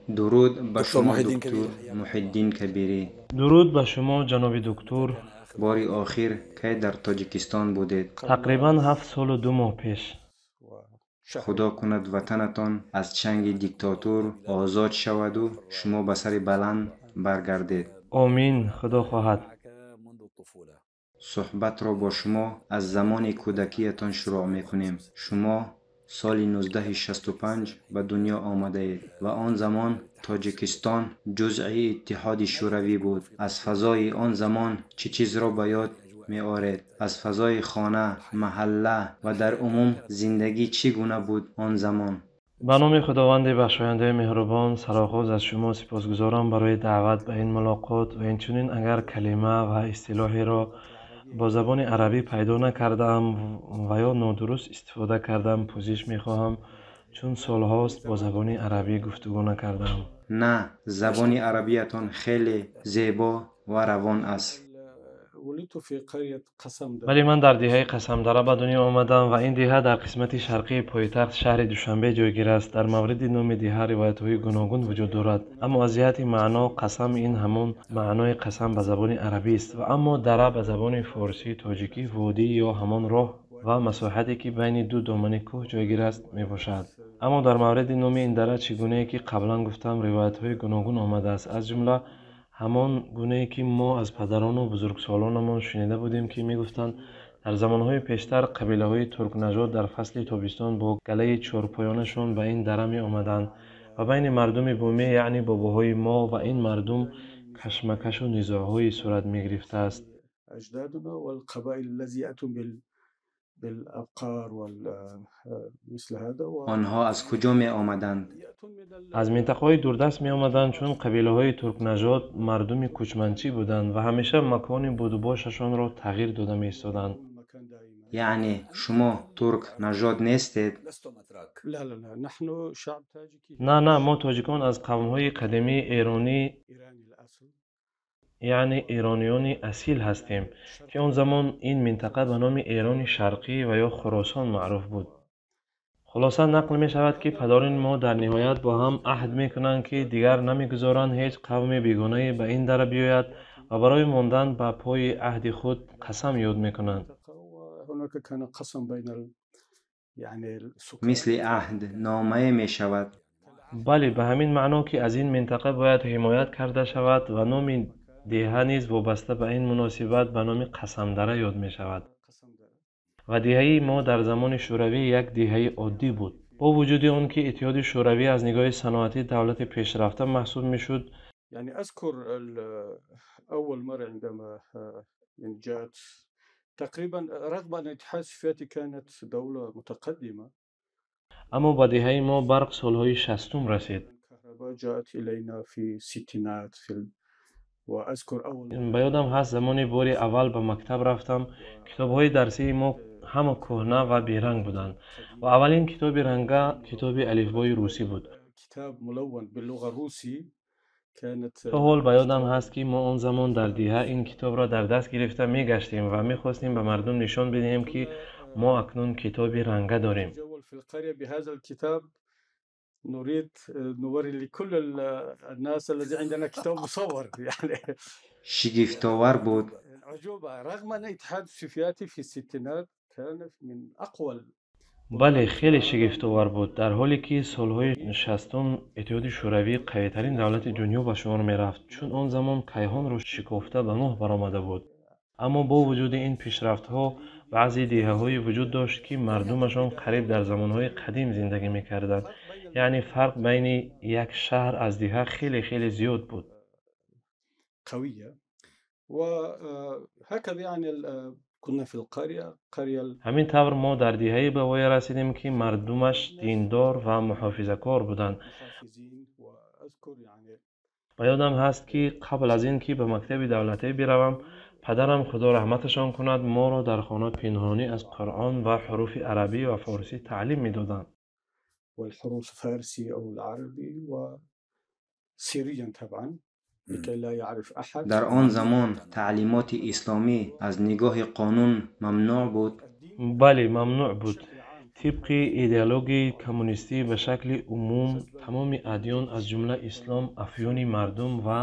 Дуруд ба Доктор шумо, Муҳиддин доктор Кабирӣ. Муҳиддин Кабирӣ. Дуруд ба шумо, ҷаноби доктор. Бори охир кай дар Тоҷикистон будед? Тақрибан 7 солу 2 моҳ пеш. Худо кунад, ватанатон аз чанги диктатор озод шаваду шумо ба сари баланд баргардед. Омин, Худо хоҳад. Суҳбатро бо шумо аз замони кӯдакиятон шурӯъ мекунем. Шумо соли 1965 ба дунё омадаед ва он замон Тоҷикистон ҷузъи Иттиҳоди Шӯравӣ буд. Аз фазои он замон чӣ чизро ба ёд меоред? Аз фазои хона, маҳалла ва дар умум зиндагӣ чӣ гуна буд он замон? Ба номи Худованди бахшояндаи меҳрубон. Сароғоз аз шумо сипосгузорам барои даъват ба ин мулоқот ва инчунин агар калима ва истилоҳеро бо забони арабӣ пайдо накардаам ва ё нодуруст истифода кардам, пӯзиш мехоҳам, чун солҳост бо забони арабӣ гуфтугӯ накардаам. На, забони арабиятон хеле зебо ва равон аст. Вале ман дар деҳаи Қасамдара ба дунё омадам ва ин деҳа дар қисмати шарқии пойтахт, шаҳри Душанбе, ҷойгир аст. Дар мавриди номи деҳа ривоятҳои гуногун вуҷуд дорад, аммо аз ҷиҳати маъно қасам ин ҳамон маънои қасам ба забони арабист ва аммо дара ба забони форсии тоҷикӣ водӣ ё ҳамон роҳ ва масоҳате, ки байни ду домани кӯҳ ҷойгир аст, мебошад. Аммо дар мавриди номи ин дара, чӣ гунае ки қаблан гуфтам, ривоятҳои гуногун омадааст, аз ҷумла ҳамон гунае, ки мо аз падарону бузургсолонамон шунида будем, ки мегуфтанд, дар замонҳои пештар қабилаҳои туркнажод дар фасли тобистон бо галаи чорпоёнашон ба ин дара меомаданд ва байни мардуми бумӣ, яъне бобоҳои мо, ва ин мардум кашмакашу низоъҳое сурат мегирифтааст. أجدادنا والقبائل الذي يأتون بالأبقار ومثل هذا. Онҳо аз куҷо меомаданд? Аз минтақаҳои дурдаст меомаданд, чун қабилаҳои туркнажод мардуми кӯчманчӣ буданд ва ҳамеша макони будубошашонро тағйир дода меистоданд. Яъне шумо туркнажод нестед? لا لا لا، نحن شعب تاجيكي. На, на, мо тоҷикон аз қавмҳои қадимии эронӣ, إيراني الأصل. яъне эрониёни асил ҳастем, ки он замон ин минтақа ба номи Эрони Шарқӣ ва ё Хуросон маъруф буд. Хулоса, нақл мешавад, ки падарони мо дар ниҳоят бо ҳам аҳд мекунанд, ки дигар намегузоранд ҳеҷ қавми бегонае ба ин дара биёяд ва барои мондан ба пои аҳди худ қасам ёд мекунанд. وهناك كان قسم بين يعني السكان. Мисли аҳдномае мешавад? Бале, ба ҳамин маъно, ки аз ин минтақа бояд ҳимоят карда шавад ва номи деҳа низ вобаста ба ин муносибат ба номи Қасамдара ёд мешавад. Ва деҳаи мо дар замони Шӯравӣ як деҳаи оддӣ буд. Бо вуҷуди он ки Иттиҳоди Шӯравӣ аз нигоҳи саноатӣ давлати пешрафта маҳсуб мешуд. يعني أذكر أول مرة عندما يعني جاءت تقريبا، رغم أن الاتحاد السوفيتي كانت دولة متقدمة. Аммо ба деҳаи мо барқ солҳои 60-ум расид. الكهرباء جاءت إلينا في الستينات في وأذكر أول Ба ёдам ҳаст, замони бори аввал ба мактаб рафтам, китобҳои дарсии мо ҳама кӯҳна ва беранг буданд ва аввалин китоби ранга китоби алифбои русӣ буд. كتاب ملون باللغة الروسية كانت. То ҳол ба ёдам ҳаст, ки мо он замон дар деҳа ин китобро дар даст гирифта мегаштем ва мехостем ба мардум нишон бидиҳем, ки мо акнун китоби ранга дорем. نتجول في القرية بهذا الكتاب، نريد نوري لكل الناس الذي عندنا كتاب مصور يعني. Шигифтовар буд. عجوبة، رغم أن الاتحاد السوفيتي في الستينات كان من أقوى Бале, хеле шигифтовар буд. Дар ҳоле ки солҳои 60-ум Иттиҳоди Шӯравӣ қавитарин давлати дунё ба шумор мерафт, чун он замон кайҳонро шикофта ба моҳ баромада буд, аммо бо вуҷуди ин пешрафтҳо баъзе деҳаҳое вуҷуд дошт, ки мардумашон қариб дар замонҳои қадим зиндагӣ мекарданд. Яъне фарқ байни як шаҳр аз деҳа хеле хеле зиёд буд. قوية، وهكذا يعني كنا في القرية قرية Ҳамин тавр, мо дар деҳае ба воя расидем, ки мардумаш диндор ва муҳофизакор буданд. المحافظين، وأذكر يعني Ба ёдам ҳаст, ки қабл аз ин ки ба мактаби давлатӣ биравам, падарам, Худо раҳматашон кунад, моро дар хона пинҳонӣ аз Қуръон ва ҳуруфи арабӣ ва форсӣ таълим медоданд. والحروف الفارسي أو العربي، وسريا طبعا لكي لا يعرف أحد. Дар он замон таълимоти исломӣ аз нигоҳи қонун мамнӯъ буд? Бале, мамнӯъ буд. Тибқи идеологияи коммунистӣ ба шакли умум тамоми адён, аз ҷумла ислом, афёни мардум ва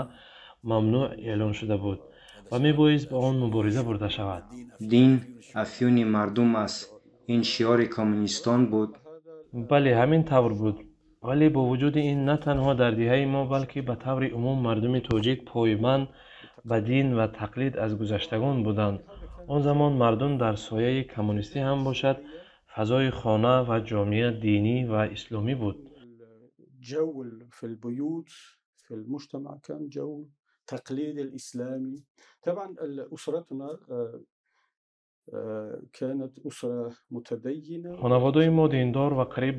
мамнӯъ эълон шуда буд ва мебоист ба он мубориза бурда шавад. Дин афёни мардум аст. Ин шиори коммунистон буд. Бале, ҳамин тавр буд. Вале бо вуҷуди ин на танҳо дар деҳаи мо, балки ба таври умум мардуми тоҷик пойбанд ба дин ва тақлид аз гузаштагон буданд. Он замон мардум дар сояи коммунистӣ ҳам бошад, фазои хона ва ҷомеа динӣ ва исломӣ буд. الجو في البيوت في المجتمع كان جو تقليد الإسلامي. طبعا أسرتنا كانت أسرة متدينة. Хонаводаи мо диндор ва қариб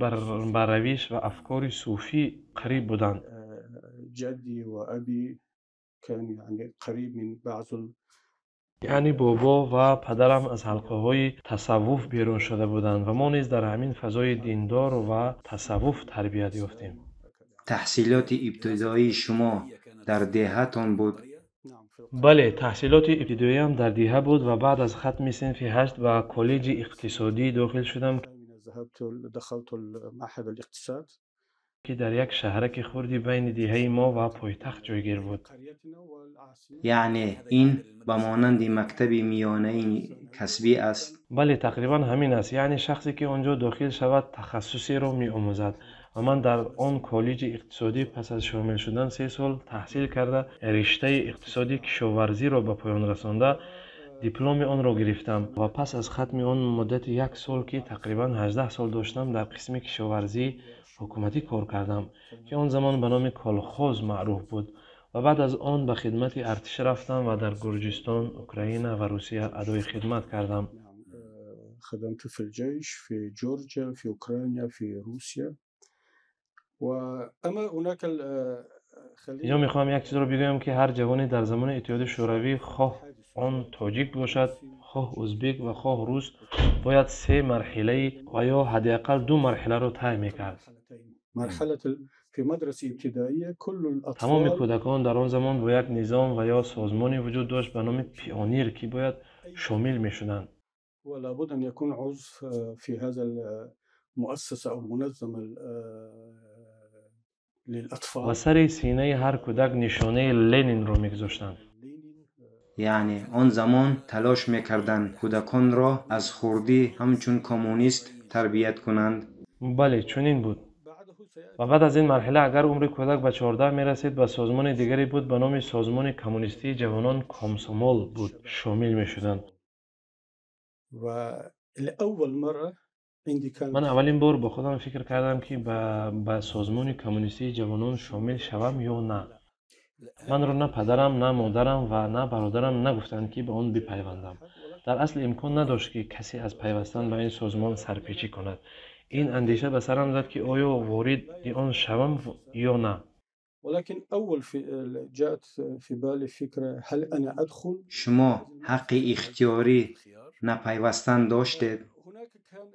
ба равиш ва афкори суфӣ қариб буданд. جدي وأبي كان يعني قريب من بعض Яъне бобо ва падарам аз ҳалқаҳои тасаввуф берун шуда буданд ва мо низ дар ҳамин фазои диндор ва тасаввуф тарбият ёфтем. Таҳсилоти ибтидоии шумо дар деҳатон буд? Бале, таҳсилоти ибтидоиям дар деҳа буд ва баъд аз хатми синфи ҳашт ба коллеҷи иқтисодӣ дохил шудам, ذهبت دخلت معهد الاقتصاد ки дар як шаҳраки хурди байни деҳаи мо ва пойтахт ҷойгир буд. قريتنا والعاصمة. Яъне ин ба монанди мактаби миёнаи касбӣ аст? Бале, тақрибан ҳамин аст. Яъне шахсе, ки он ҷо дохил шавад, тахассусеро меомӯзад ва ман дар он коллеҷи иқтисодӣ пас аз шомил шудан 3 сол таҳсил карда, риштаи иқтисоди кишоварзиро ба поён расонда, дипломи онро гирифтам ва пас аз хатми он муддати як сол, ки тақрибан 18 сол доштам, дар қисми кишоварзии ҳукуматӣ кор кардам, ки он замон ба номи колхоз маъруф буд, ва баъд аз он ба хидмати артиш рафтам ва дар Гурҷистон, Украина ва Русия адои хидмат кардам. نعم، خدمت في الجيش في جورجيا، في أوكرانيا، في روسيا. وأما هناك Инҷо خلينا мехоҳам як чизро бигӯям, ки ҳар ҷавоне дар замони Иттиҳоди Шӯравӣ, хоҳ он тоҷик бошад, хоҳ узбек ва хоҳ рус, бояд се марҳилаи ва ё ҳадди ақал ду марҳиларо тай мекард. مرحلتين، مرحلة في مدرسة ابتدائية كل Тамоми الأطفال кӯдакон дар он замон бо як низом ва ё созмоне вуҷуд дошт ба номи пионир, ки бояд шомил мешуданд. ولا بد أن يكون عضو في هذا المؤسسة أو المنظمة Ва للأطفال. сари синаи ҳар кӯдак нишонаи Ленинро мегузоштанд. لينين. Яъне он замон талош мекарданд кӯдаконро аз хурдӣ ҳамчун коммунист тарбият кунанд. Бале, чунин буд. بعده سيأتي Ва баъд аз ин марҳила, агар умри кӯдак ба 14 мерасид, ба созмони дигаре буд ба номи Созмони коммунистии ҷавонон, Комсомол буд, шомил мешуданд. ولأول مرة عندي Ман كانت аввалин бор бо худам фикр кардам, ки ба Созмони коммунистии ҷавонон шомил шавам ё на. Манро на падарам, на модарам ва на бародарам нагуфтанд, ки ба он бипайвандам. Дар асл имкон надошт, ки касе аз пайвастан ба ин созмон сарпечӣ кунад. Ин андеша ба сарам зад, ки оё вориди он шавам ё на. ولكن أول في جاءت في بالي فكرة هل أنا أدخل. Шумо ҳаққи ихтиёрӣ напайвастан доштед? هناك كان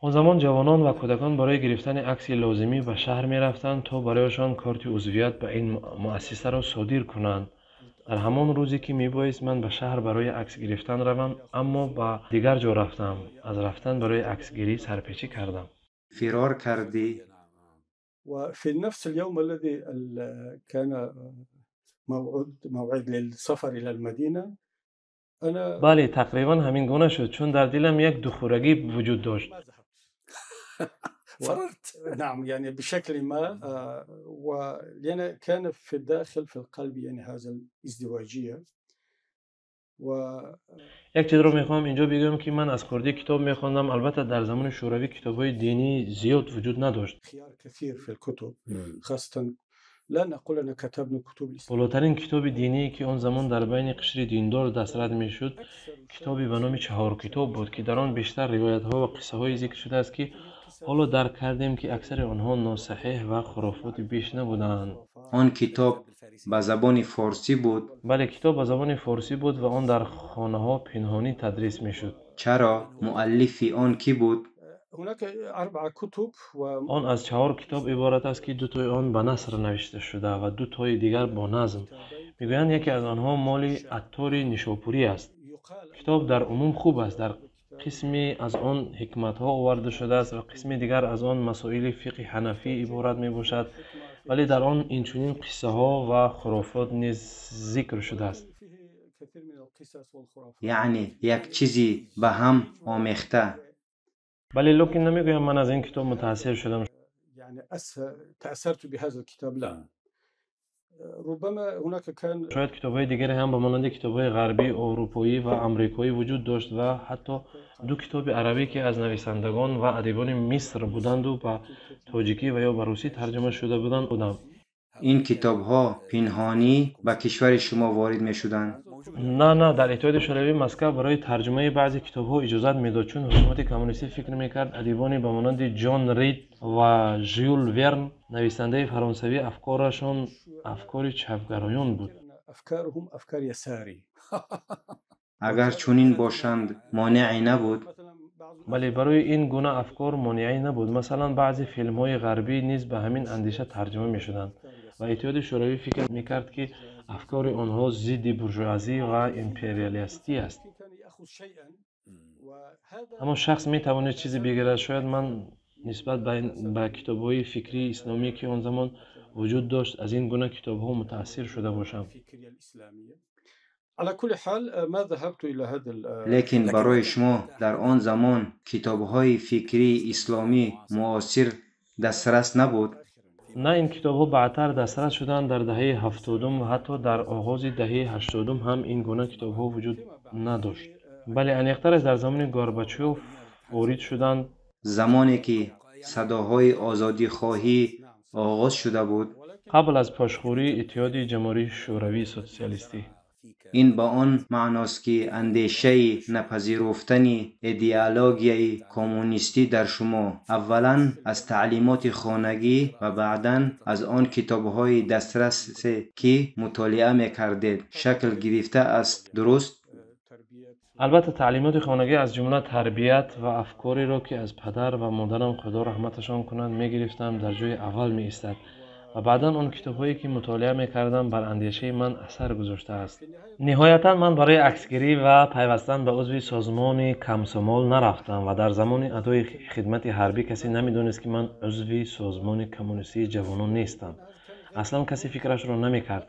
Он замон ҷавонон ва кӯдакон барои гирифтани акси лозимӣ ба шаҳр мерафтанд, то барояшон корти узвият ба ин муассисаро содир кунанд. Дар ҳамон рӯзе, ки мебоист ман ба шаҳр барои акс гирифтан равам, аммо ба дигар ҷо рафтам. Аз рафтан барои аксгирӣ сарпечӣ кардам. Фирор кардӣ? وفي نفس اليوم الذي كان موعد للسفر إلى المدينة أنا Бале, тақрибан ҳамин гуна шуд, чун дар дилам як духӯрагӣ вуҷуд дошт. ما ذهبت. فررت. نعم، يعني بشكل ما ولأن كان في الداخل في القلب يعني هذا الازدواجية و Як чизро мехоҳам инҷо бигӯям, ки ман аз хурдӣ китоб мехондам. Албатта, дар замони шӯравӣ китобҳои динӣ зиёд вуҷуд надошт. خيار كثير في الكتب، خاصة لا نقول أن كتبنا كتب الإسلام. Болотарин китоби диние, ки он замон дар байни қишри диндор дастрас мешуд, китобе ба номи Чаҳоркитоб буд, ки дар он бештар ривоятҳо ва қиссаҳое зикр шудааст, ки ҳоло дарк кардем, ки аксари онҳо носаҳеҳ ва хурофоти беш набуданд. Он китоб ба забони форсӣ буд? Бале, китоб ба забони форсӣ буд ва он дар хонаҳо пинҳонӣ тадрис мешуд. Чаро? Муаллифи он кӣ буд? هناك 4 كتب و Он аз чаҳор китоб иборат аст, ки дутои он ба наср навишта шуда ва дутои дигар бо назм. Мегӯянд, яке аз онҳо моли Аттори Нишопурӣ аст. يقال Китоб дар умум хуб аст. Дар Қисме аз он ҳикматҳо оварда шудааст ва қисми дигар аз он масоили фиқҳи ҳанафӣ иборат мебошад, вале дар он инчунин қиссаҳо ва хурофот низ зикр шудааст. Яъне як чизи ба ҳам омехта. Бале, лекин намегӯям ман аз ин китоб мутаассир шудам. Шояд китобҳои дигаре ҳам ба монанди китобҳои ғарбӣ, аврупоӣ ва амрикоӣ вуҷуд дошт ва ҳатто ду китоби арабӣ, ки аз нависандагон ва адибони Миср буданду ба тоҷикӣ ва ё ба русӣ тарҷума шуда буданд. Ин китобҳо пинҳонӣ ба кишвари шумо ворид мешуданд? На, на, дар Иттиҳоди Шӯравӣ Москва барои тарҷумаи баъзе китобҳо иҷозат медод, чун ҳукумати коммунистӣ фикр мекард адибоне ба монанди Ҷон Рид ва Жюл Верн, нависандаи фаронсавӣ, афкорашон афкори чапгароён буд. Агар чунин бошанд, монеъе набуд? Бале, барои ин гуна афкор монеъе набуд. Масалан, баъзе филмҳои ғарбӣ низ ба ҳамин андеша тарҷума мешуданд ва Иттиҳоди Шӯравӣ фикр мекард, ки афкори онҳо зидди буржуазӣ ва империалистӣ аст. Аммо шахс метавонист чизе бигирад. Шояд ман нисбат ба китобҳои фикрии исломӣ, ки он замон вуҷуд дошт, аз ин гуна китобҳо мутаассир шуда бошам. Лекин барои шумо дар он замон китобҳои фикрии исломӣ муосир дастрас набуд? На, ин китобҳо баъдтар дастрас шуданд. Дар даҳаи 70-ум ва ҳатто дар оғози даҳаи 80-ум ҳам ин гуна китобҳо вуҷуд надошт. Бале, аниқтараш дар замони Горбачёв ворид шуданд. Замоне ки садоҳои озодихоҳӣ оғоз шуда буд. Қабл аз пошхӯрии Иттиҳоди Ҷумҳурии Шӯравии Сотсиалистӣ. Ин ба он маъност, ки андешаи напазируфтани идеологияи коммунистӣ дар шумо аввалан аз таълимоти хонагӣ ва баъдан аз он китобҳои дастрасе, ки мутолиа мекардед, шакл гирифтааст, дуруст? Албатта, таълимоти хонагӣ аз ҷумла тарбият ва афкореро, ки аз падар ва модарам, Худо раҳматашон кунад, мегирифтам, дар ҷои аввал меистад ва баъдан он китобҳое, ки мутолиа мекардам, бар андешаи ман асар гузоштааст. Ниҳоятан ман барои аксгирӣ ва пайвастан ба узви созмони комсомол нарафтам ва дар замони адои хидмати ҳарбӣ касе намедонист, ки ман узви созмони коммунистии ҷавонон нестам. Аслан касе фикрашро намекард,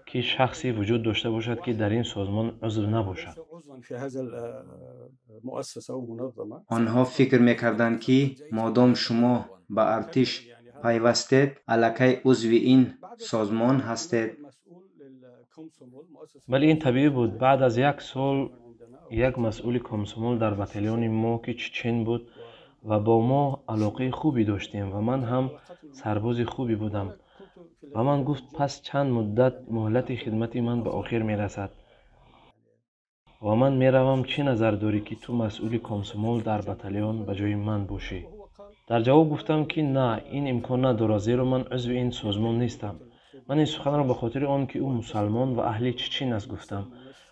ки шахсе вуҷуд дошта бошад, ки дар ин созмон узв набошад. Онҳо фикр мекарданд, ки модом шумо ба артиш пайвастед, аллакай узви ин созмон ҳастед. Бале, ин табиӣ буд. Баъд аз як сол як масъули комсомол дар батальони мо, ки чечен буд ва бо мо алоқаи хубе доштем ва ман ҳам сарбози хубе будам, ба ман гуфт: пас чанд муддат муҳлати хидмати ман ба охир мерасад ва ман меравам, чӣ назар дорӣ, ки ту масъули комсомол дар батальон ба ҷои ман бошӣ? Дар ҷавоб гуфтам, ки на, ин имкон надорад, зеро ман узви ин созмон нестам. Ман ин суханро ба хотири он, ки ӯ мусалмон ва аҳли Чечин аст, гуфтам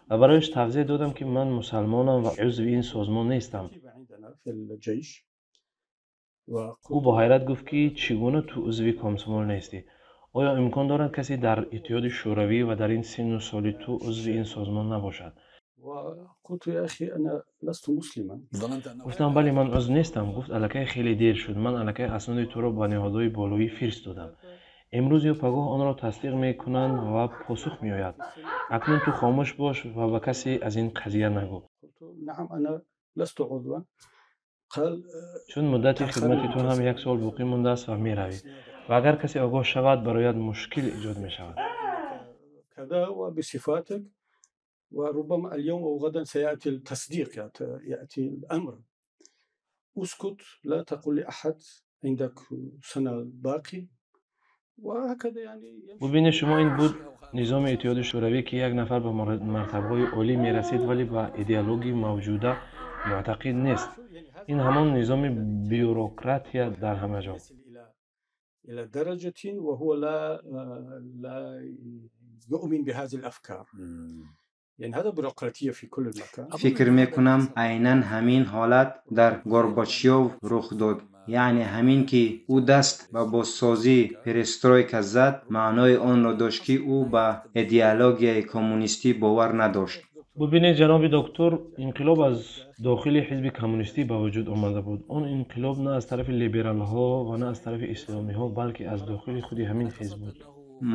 ва барояш тавзеҳ додам, ки ман мусалмонам ва узви ин созмон нестам. Ӯ бо ҳайрат гуфт, ки чӣ гуна ту узви комсомол нестӣ? Оё имкон дорад касе дар Иттиҳоди Шӯравӣ ва дар ин синну соли ту узви ин созмон набошад? Гуфтам: бале, ман узв нестам. Гуфт: аллакай хеле дер шуд, ман аллакай асноди туро ба ниҳодҳои болоӣ фиристодам. Имрӯз ё пагоҳ онро тасдиқ мекунанд ва посух меояд. Акнун ту хомӯш бош ва ба касе аз ин қазия нагӯ, чун муддати хидмати ту ҳам як сол боқӣ мондааст ва меравӣ ва агар касе огоҳ шавад, барояд мушкил эҷод мешавад. وربما اليوم أو غدا سيأتي التصديق، يأتي الأمر. أسكت، لا تقل لأحد، عندك سنة باقي وهكذا. يعني бубинед шумо, ин буд низоми Иттиҳоди Шӯравӣ, ки як нафар ба мартабаҳои олӣ мерасид, вале ба идеологияи мавҷуда муътақид нест. Ин ҳамон низоми бюрократия дар ҳама ҷо. إلى درجة وهو لا يؤمن بهذه الأفكار. يعني هذا بيروقراطية في كل المكان. Фикр мекунам, айнан ҳамин ҳолат дар Горбачёв рух дод. Яъне ҳамин ки ӯ даст ба бозсозӣ, перестройка зад, маънои онро дошт, ки ӯ ба идеологияи коммунистӣ бовар надошт. Бубинед, ҷаноби доктор, инқилоб аз дохили ҳизби коммунистӣ ба вуҷуд омада буд. Он инқилоб на аз тарафи либералҳо ва на аз тарафи исломиҳо, балки аз дохили худи ҳамин ҳизб буд.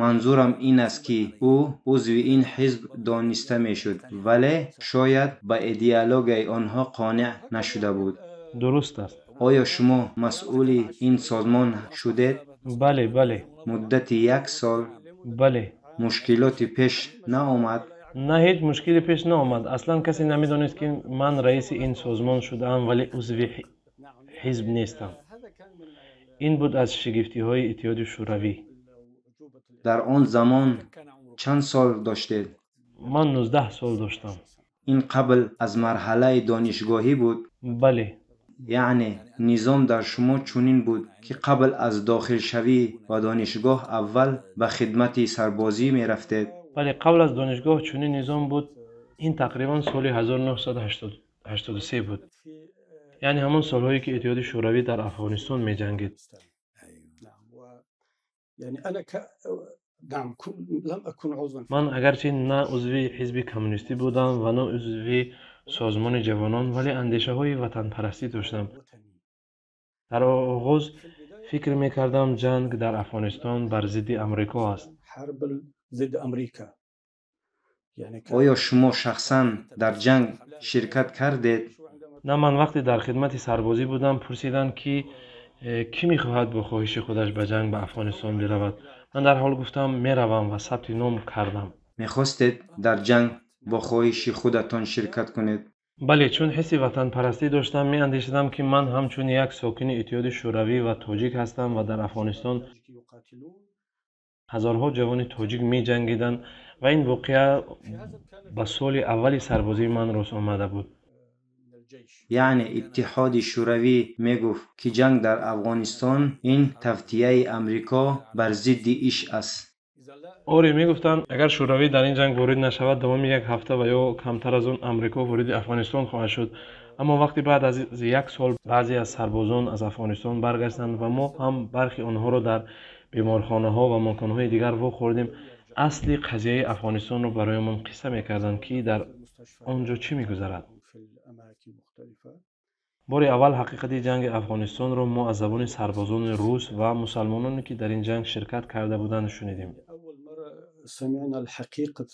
Манзурам ин аст, ки ӯ узви ин ҳизб дониста мешуд, вале шояд ба идеологияи онҳо қонеъ нашуда буд. Дуруст аст. Оё шумо масъули ин созмон шудед? Бале, бале. Муддати як сол? Бале. Мушкилоти пеш наомад? На, ҳеҷ мушкиле пеш наомад. Аслан касе намедонист, ки ман раиси ин созмон шудаам, вале узви ҳизб нестам. Ин буд аз шигифтиҳои Иттиҳоди Шӯравӣ. Дар он замон чанд сол доштед? Ман 19 сол доштам. Ин қабл аз марҳалаи донишгоҳӣ буд? Бале. Яъне низом дар шумо чунин буд, ки қабл аз дохилшавӣ ба донишгоҳ аввал ба хидмати сарбозӣ мерафтед? Бале, қабл аз донишгоҳ чунин низом буд. Ин тақрибан соли 1983 буд, яъне ҳамон солҳое, ки Иттиҳоди Шӯравӣ дар Афғонистон меҷангид. Ман агарчи на узви ҳизби коммунистӣ будам ва на узви созмони ҷавонон, вале андешаҳои ватанпарастӣ доштам. Дар оғоз фикр мекардам, ҷанг дар Афғонистон бар зидди Амрико аст. Оё шумо шахсан дар ҷанг ширкат кардед? На, ман вақте дар хидмати сарбозӣ будам, пурсиданд, ки кӣ мехоҳад бо хоҳиши худаш ба ҷанг ба Афғонистон биравад. Ман дарҳол гуфтам, меравам ва сабти ном кардам. Мехостед дар ҷанг бо хоҳиши худатон ширкат кунед? Бале, чун ҳисси ватанпарастӣ доштам, меандешидам, ки ман ҳамчун як сокини Иттиҳоди Шӯравӣ ва тоҷик ҳастам ва дар Афғонистон ҳазорҳо ҷавони тоҷик меҷангиданд ва ин воқеа ба соли аввали сарбозии ман рост омада буд. Яъне Иттиҳоди Шӯравӣ мегуфт, ки ҷанг дар Афғонистон ин тавтияи Амрико бар зидди ИШ аст. Оре, мегуфтанд, агар Шӯравӣ дар ин ҷанг ворид нашавад, давоми як ҳафта ва ё камтар аз он Амрико вориди Афғонистон хоҳад шуд. Аммо вақте баъд аз як сол баъзе аз сарбозон аз Афғонистон баргаштанд ва мо ҳам бархи онҳоро дар беморхонаҳо ва маконҳои дигар вохӯрдем, асли қазияи Афғонистонро бароямон қисса мекарданд, ки дар он ҷо чӣ мегузарад. Бори аввал ҳақиқати ҷанги Афғонистонро мо аз забони сарбозони рус ва мусалмононе, ки дар ин ҷанг ширкат карда буданд, шунидем. سمعنا الحقيقة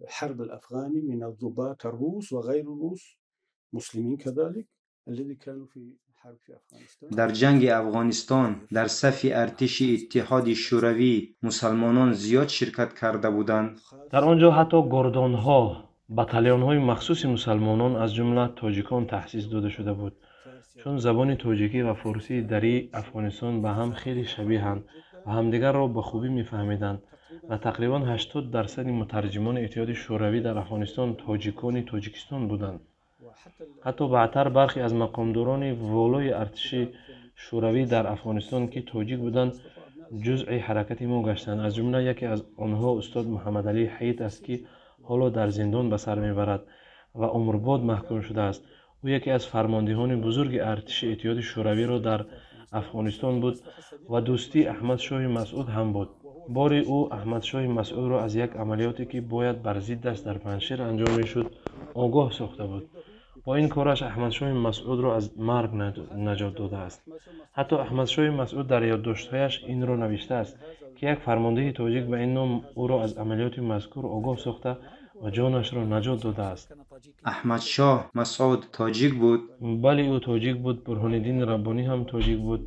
الحرب الأفغاني من الضباط الروس وغير الروس مسلمين كذلك الذي كانوا في حرب في أفغانستان. Дар ҷанги Афғонистон дар сафи артиши Иттиҳоди Шӯравӣ мусалмонон зиёд ширкат карда буданд. Дар он ҷо ҳатто гордонҳо, батальонҳои махсуси мусалмонон, аз ҷумла тоҷикон, таъсис дода шуда буд, чун забони тоҷикӣ ва форсии дарии Афғонистон ба ҳам хеле шабеҳанд ва ҳамдигарро ба хубӣ мефаҳмиданд ва тақрибан 80% мутарҷимони Иттиҳоди Шӯравӣ дар Афғонистон тоҷикони Тоҷикистон буданд. Ҳатто баъдтар бархе аз мақомдорони волои артиши Шӯравӣ дар Афғонистон, ки тоҷик буданд, ҷузъи ҳаракати мо гаштанд. Аз ҷумла яке аз онҳо устод Муҳаммадалӣ Ҳаит аст, ки ҳоло дар зиндон ба сар мебарад ва умрбод маҳкум шудааст. Ӯ яке аз фармондеҳони бузурги артиши Иттиҳоди Шӯравиро дар Афғонистон буд ва дӯстии Аҳмадшоҳи Масъуд ҳам буд. Бори ӯ Аҳмадшоҳи Масъудро аз як амалиёте, ки бояд бар зиддаш дар Панҷшер анҷом мешуд, огоҳ сохта буд. Бо ин кораш Аҳмадшоҳи Масъудро аз марг наҷот додааст. Ҳатто Аҳмадшоҳи Масъуд дар ёддоштҳояш инро навиштааст, ки як фармондеҳи тоҷик ба ин ном ӯро аз амалиёти мазкур огоҳ сохта ва ҷонашро наҷот додааст. Аҳмадшоҳ Масъуд тоҷик буд? Бале, ӯ тоҷик буд. Бурҳониддин Раббонӣ ҳам тоҷик буд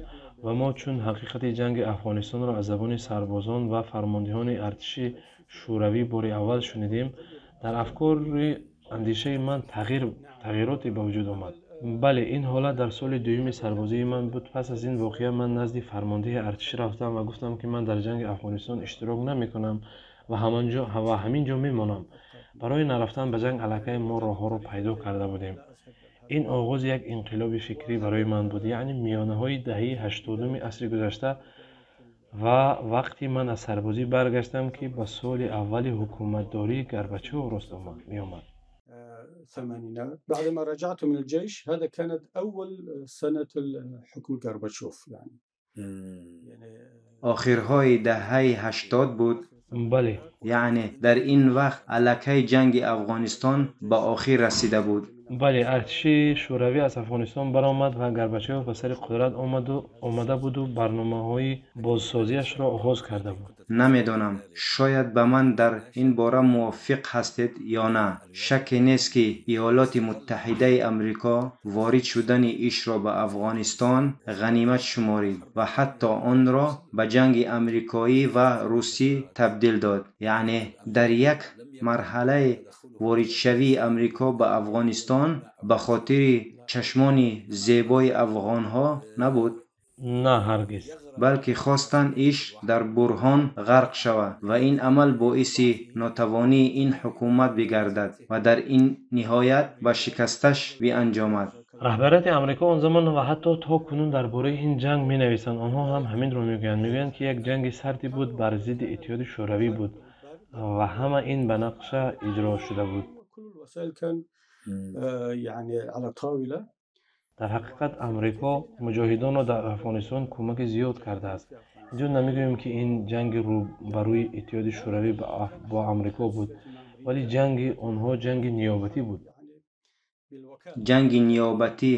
ва мо чун ҳақиқати ҷанги Афғонистонро аз забони сарбозон ва фармондеҳони артиши Шӯравӣ бори аввал шунидем, дар афкори андешаи ман тағйироте ба вуҷуд омад. Бале, ин ҳолат дар соли дуюми сарбозии ман буд. Пас аз ин воқеа ман назди фармондеҳи артиш рафтам ва гуфтам, ки ман дар ҷанги Афғонистон иштирок намекунам ва ҳамин ҷо мемонам. Барои нарафтан ба ҷанг аллакай мо роҳҳоро пайдо карда будем. Ин оғози як инқилоби фикрӣ барои ман буд, яъне миёнаҳои даҳаи 80-уми асри гузашта ва вақти ман аз сарбозӣ баргаштам, ки ба соли аввали ҳукуматдории Горбачёв рост меомад. الثمانينات بعدما رجعت من الجيش، هذا كانت أول سنة حكم غورباتشوف يعني. آخرهای دهه‌ی 80 بود. Бале. Яъне дар ин вақт аллакай ҷанги Афғонистон ба охир расида буд. Бале, артиши Шӯравӣ аз Афғонистон баромад ва Горбачёв ба сари қудрат омада буду барномаҳои бозсозиашро оғоз карда буд. Намедонам, шояд ба ман дар ин бора мувофиқ ҳастед ё на. Шакке нест, ки Иёлоти Муттаҳидаи Амрико ворид шудани ишро ба Афғонистон ғанимат шуморид ва ҳатто онро ба ҷанги амрикоӣ ва русӣ табдил дод. Яъне дар як марҳалаи воридшавии Амрико ба Афғонистон ба хотири чашмони зебои афғонҳо набуд. На, ҳаргиз. Балки хостанд иш дар бурҳон ғарқ шавад ва ин амал боиси нотавонии ин ҳукумат бигардад ва дар ин ниҳоят ба шикасташ бианҷомад. Раҳбарияти Амрико он замон ва ҳатто то кунун дар бораи ин ҷанг менависанд. Онҳо ҳам ҳаминро мегӯянд. Мегӯянд, ки як ҷанги сарде буд, бар зидди Иттиҳоди Шӯравӣ буд ва ҳама ин ба нақша иҷро шуда буд. Дар ҳақиқат Амрико муҷоҳидонро дар Афғонистон кӯмаки зиёд кардааст. Инҷо намегӯем, ки ин ҷанги ба рӯи Иттиҳоди Шӯравӣ бо Амрико буд, вале ҷанги онҳо ҷанги ниёбатӣ буд. Ҷанги ниёбатӣ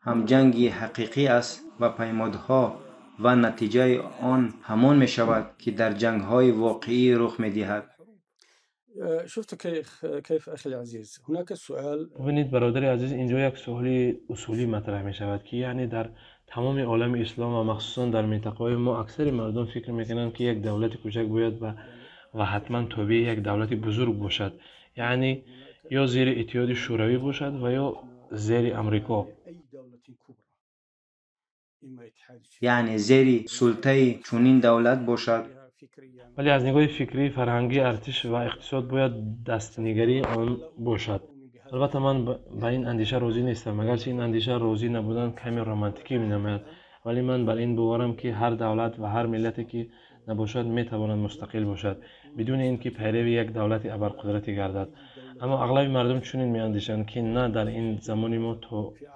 ҳам ҷанги ҳақиқӣ аст ва паймодҳо ва натиҷаи он ҳамон мешавад, ки дар ҷангҳои воқеӣ рух медиҳад. Бубинед, бародари азиз, инҷо як суоли усулӣ матраҳ мешавад, ки яъне дар тамоми олами ислом ва махсусан дар минтақаҳои мо аксари мардум фикр мекунанд, ки як давлати кӯчак бояд ва ҳатман тобеи як давлати бузург бошад, яъне ё зери Иттиҳоди Шӯравӣ бошад ва ё зери Амрико. Яъне зери султаи чунин давлат бошад. Вале аз нигоҳи фикрӣ, фарҳангӣ, артиш ва иқтисод бояд дастнигарии он бошад. Албатта, ман ба ин андеша розӣ нестам. Агарчи ин андеша розӣ набудан каме романтикӣ менамояд, вале ман бар ин боварам, ки ҳар давлат ва ҳар миллате ки набошад, метавонад мустақил бошад, бидуни ин ки пайрави як давлати абарқудрате гардад. Аммо ағлаби мардум чунин меандешанд, ки на, дар ин замони мо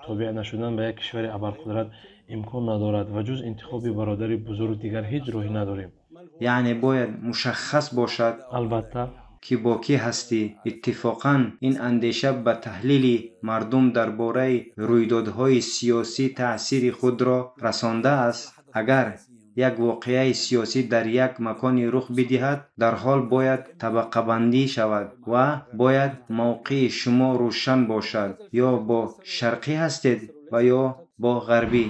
тобеъ нашудан ба як кишвари абарқудрат имкон надорад ва ҷуз интихоби бародари бузург дигар ҳеҷ роҳе надорем. Яъне бояд мушаххас бошад, албатта, ки бо кӣ ҳастӣ. Иттифоқан ин андеша ба таҳлили мардум дар бораи рӯйдодҳои сиёсӣ таъсири худро расондааст. Агар як воқеаи сиёсӣ дар як маконе рух бидиҳад, дарҳол бояд табақабандӣ шавад ва бояд мавқеи шумо рӯшан бошад: ё бо шарқӣ ҳастед ва ё бо ғарбӣ.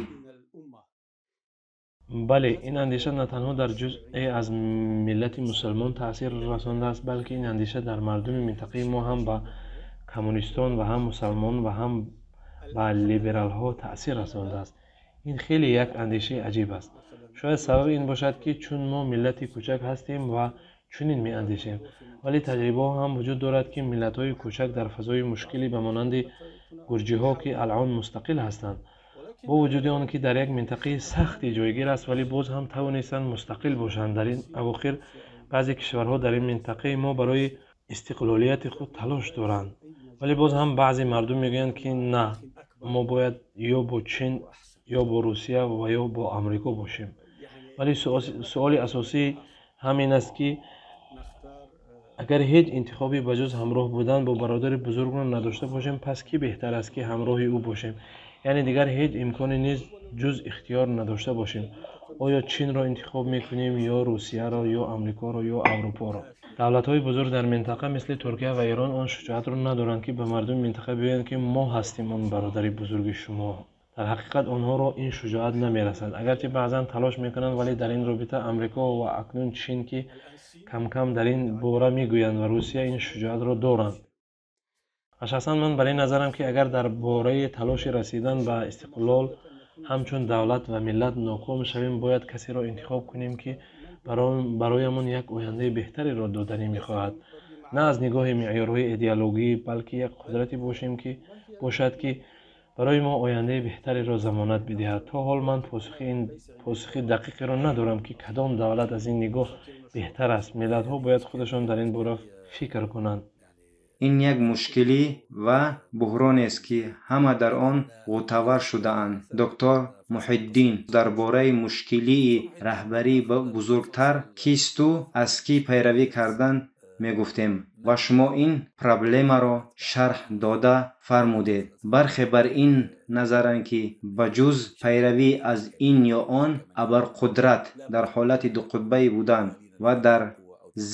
Бале, ин андеша на танҳо дар ҷузъе аз миллати мусулмон таъсир расондааст, балки ин андеша дар мардуми минтақаи мо ҳам ба коммунистон ва ҳам мусалмон ва ҳам ба либералҳо таъсир расондааст. Ин хеле як андешаи аҷиб аст. Шояд сабаби ин бошад, ки чун мо миллати кӯчак ҳастем ва чунин меандешем. Вале таҷрибаҳо ҳам вуҷуд дорад, ки миллатҳои кӯчак дар фазои мушкилӣ ба монанди гурҷиҳо, ки алъон мустақил ҳастанд, бо вуҷуди он ки дар як минтақаи сахте ҷойгир аст, вале боз ҳам тавонистанд мустақил бошанд. Дар ин авохир баъзе кишварҳо дар ин минтақаи мо барои истиқлолияти худ талош доранд, вале боз ҳам баъзе мардум мегӯянд, ки на, мо бояд ё бо Чин, ё бо Русия ва ё бо Амрико бошем. Вале суоли асосӣ ҳам ин аст, ки агар ҳеҷ интихобе ба ҷуз ҳамроҳ будан бо бародари бузургро надошта бошем, пас кӣ беҳтар аст, ки ҳамроҳи ӯ бошем? Яъне дигар ҳеҷ имконе низ ҷуз ихтиёр надошта бошем. Оё Чинро интихоб мекунем ё Русияро, ё Амрикоро, ё Аврупоро? Давлатҳои бузург дар минтақа мисли Туркия ва Эрон он шуҷоатро надоранд, ки ба мардуми минтақа бигӯянд, ки мо ҳастем он бародари бузурги шумо. Дар ҳақиқат онҳоро ин шуҷоат намерасад. Агарчи баъзан талош мекунанд, вале дар ин робита Амрико ва акнун Чин, ки камкам дар ин бора мегӯянд, ва Русия ин шуҷоатро доранд. Ва шахсан ман бар ин назарам, ки агар дар бораи талоши расидан ба истиқлол ҳамчун давлат ва миллат ноком шавем, бояд касеро интихоб кунем, ки бароямон як ояндаи беҳтареро доданӣ мехоҳад. На аз нигоҳи меъёрҳои идеологӣ, балки як қудрате бошад, ки барои мо ояндаи беҳтареро замонат бидиҳад. То ҳол ман посухи дақиқеро надорам, ки кадом давлат аз ин нигоҳ беҳтар аст. Миллатҳо бояд худашон дар ин бора фикр кунанд. Ин як мушкилӣ ва буҳронест, ки ҳама дар он ғӯтавар шудаанд. Доктор Муҳиддин, дар бораи мушкилии раҳбарии бузургтар кисту аз кӣ пайравӣ кардан мегуфтем ва шумо ин проблемаро шарҳ дода фармудед. Бархе бар ин назаранд, ки ба ҷуз пайравӣ аз ин ё он абарқудрат дар ҳолати дуқутбаӣ будан ва дар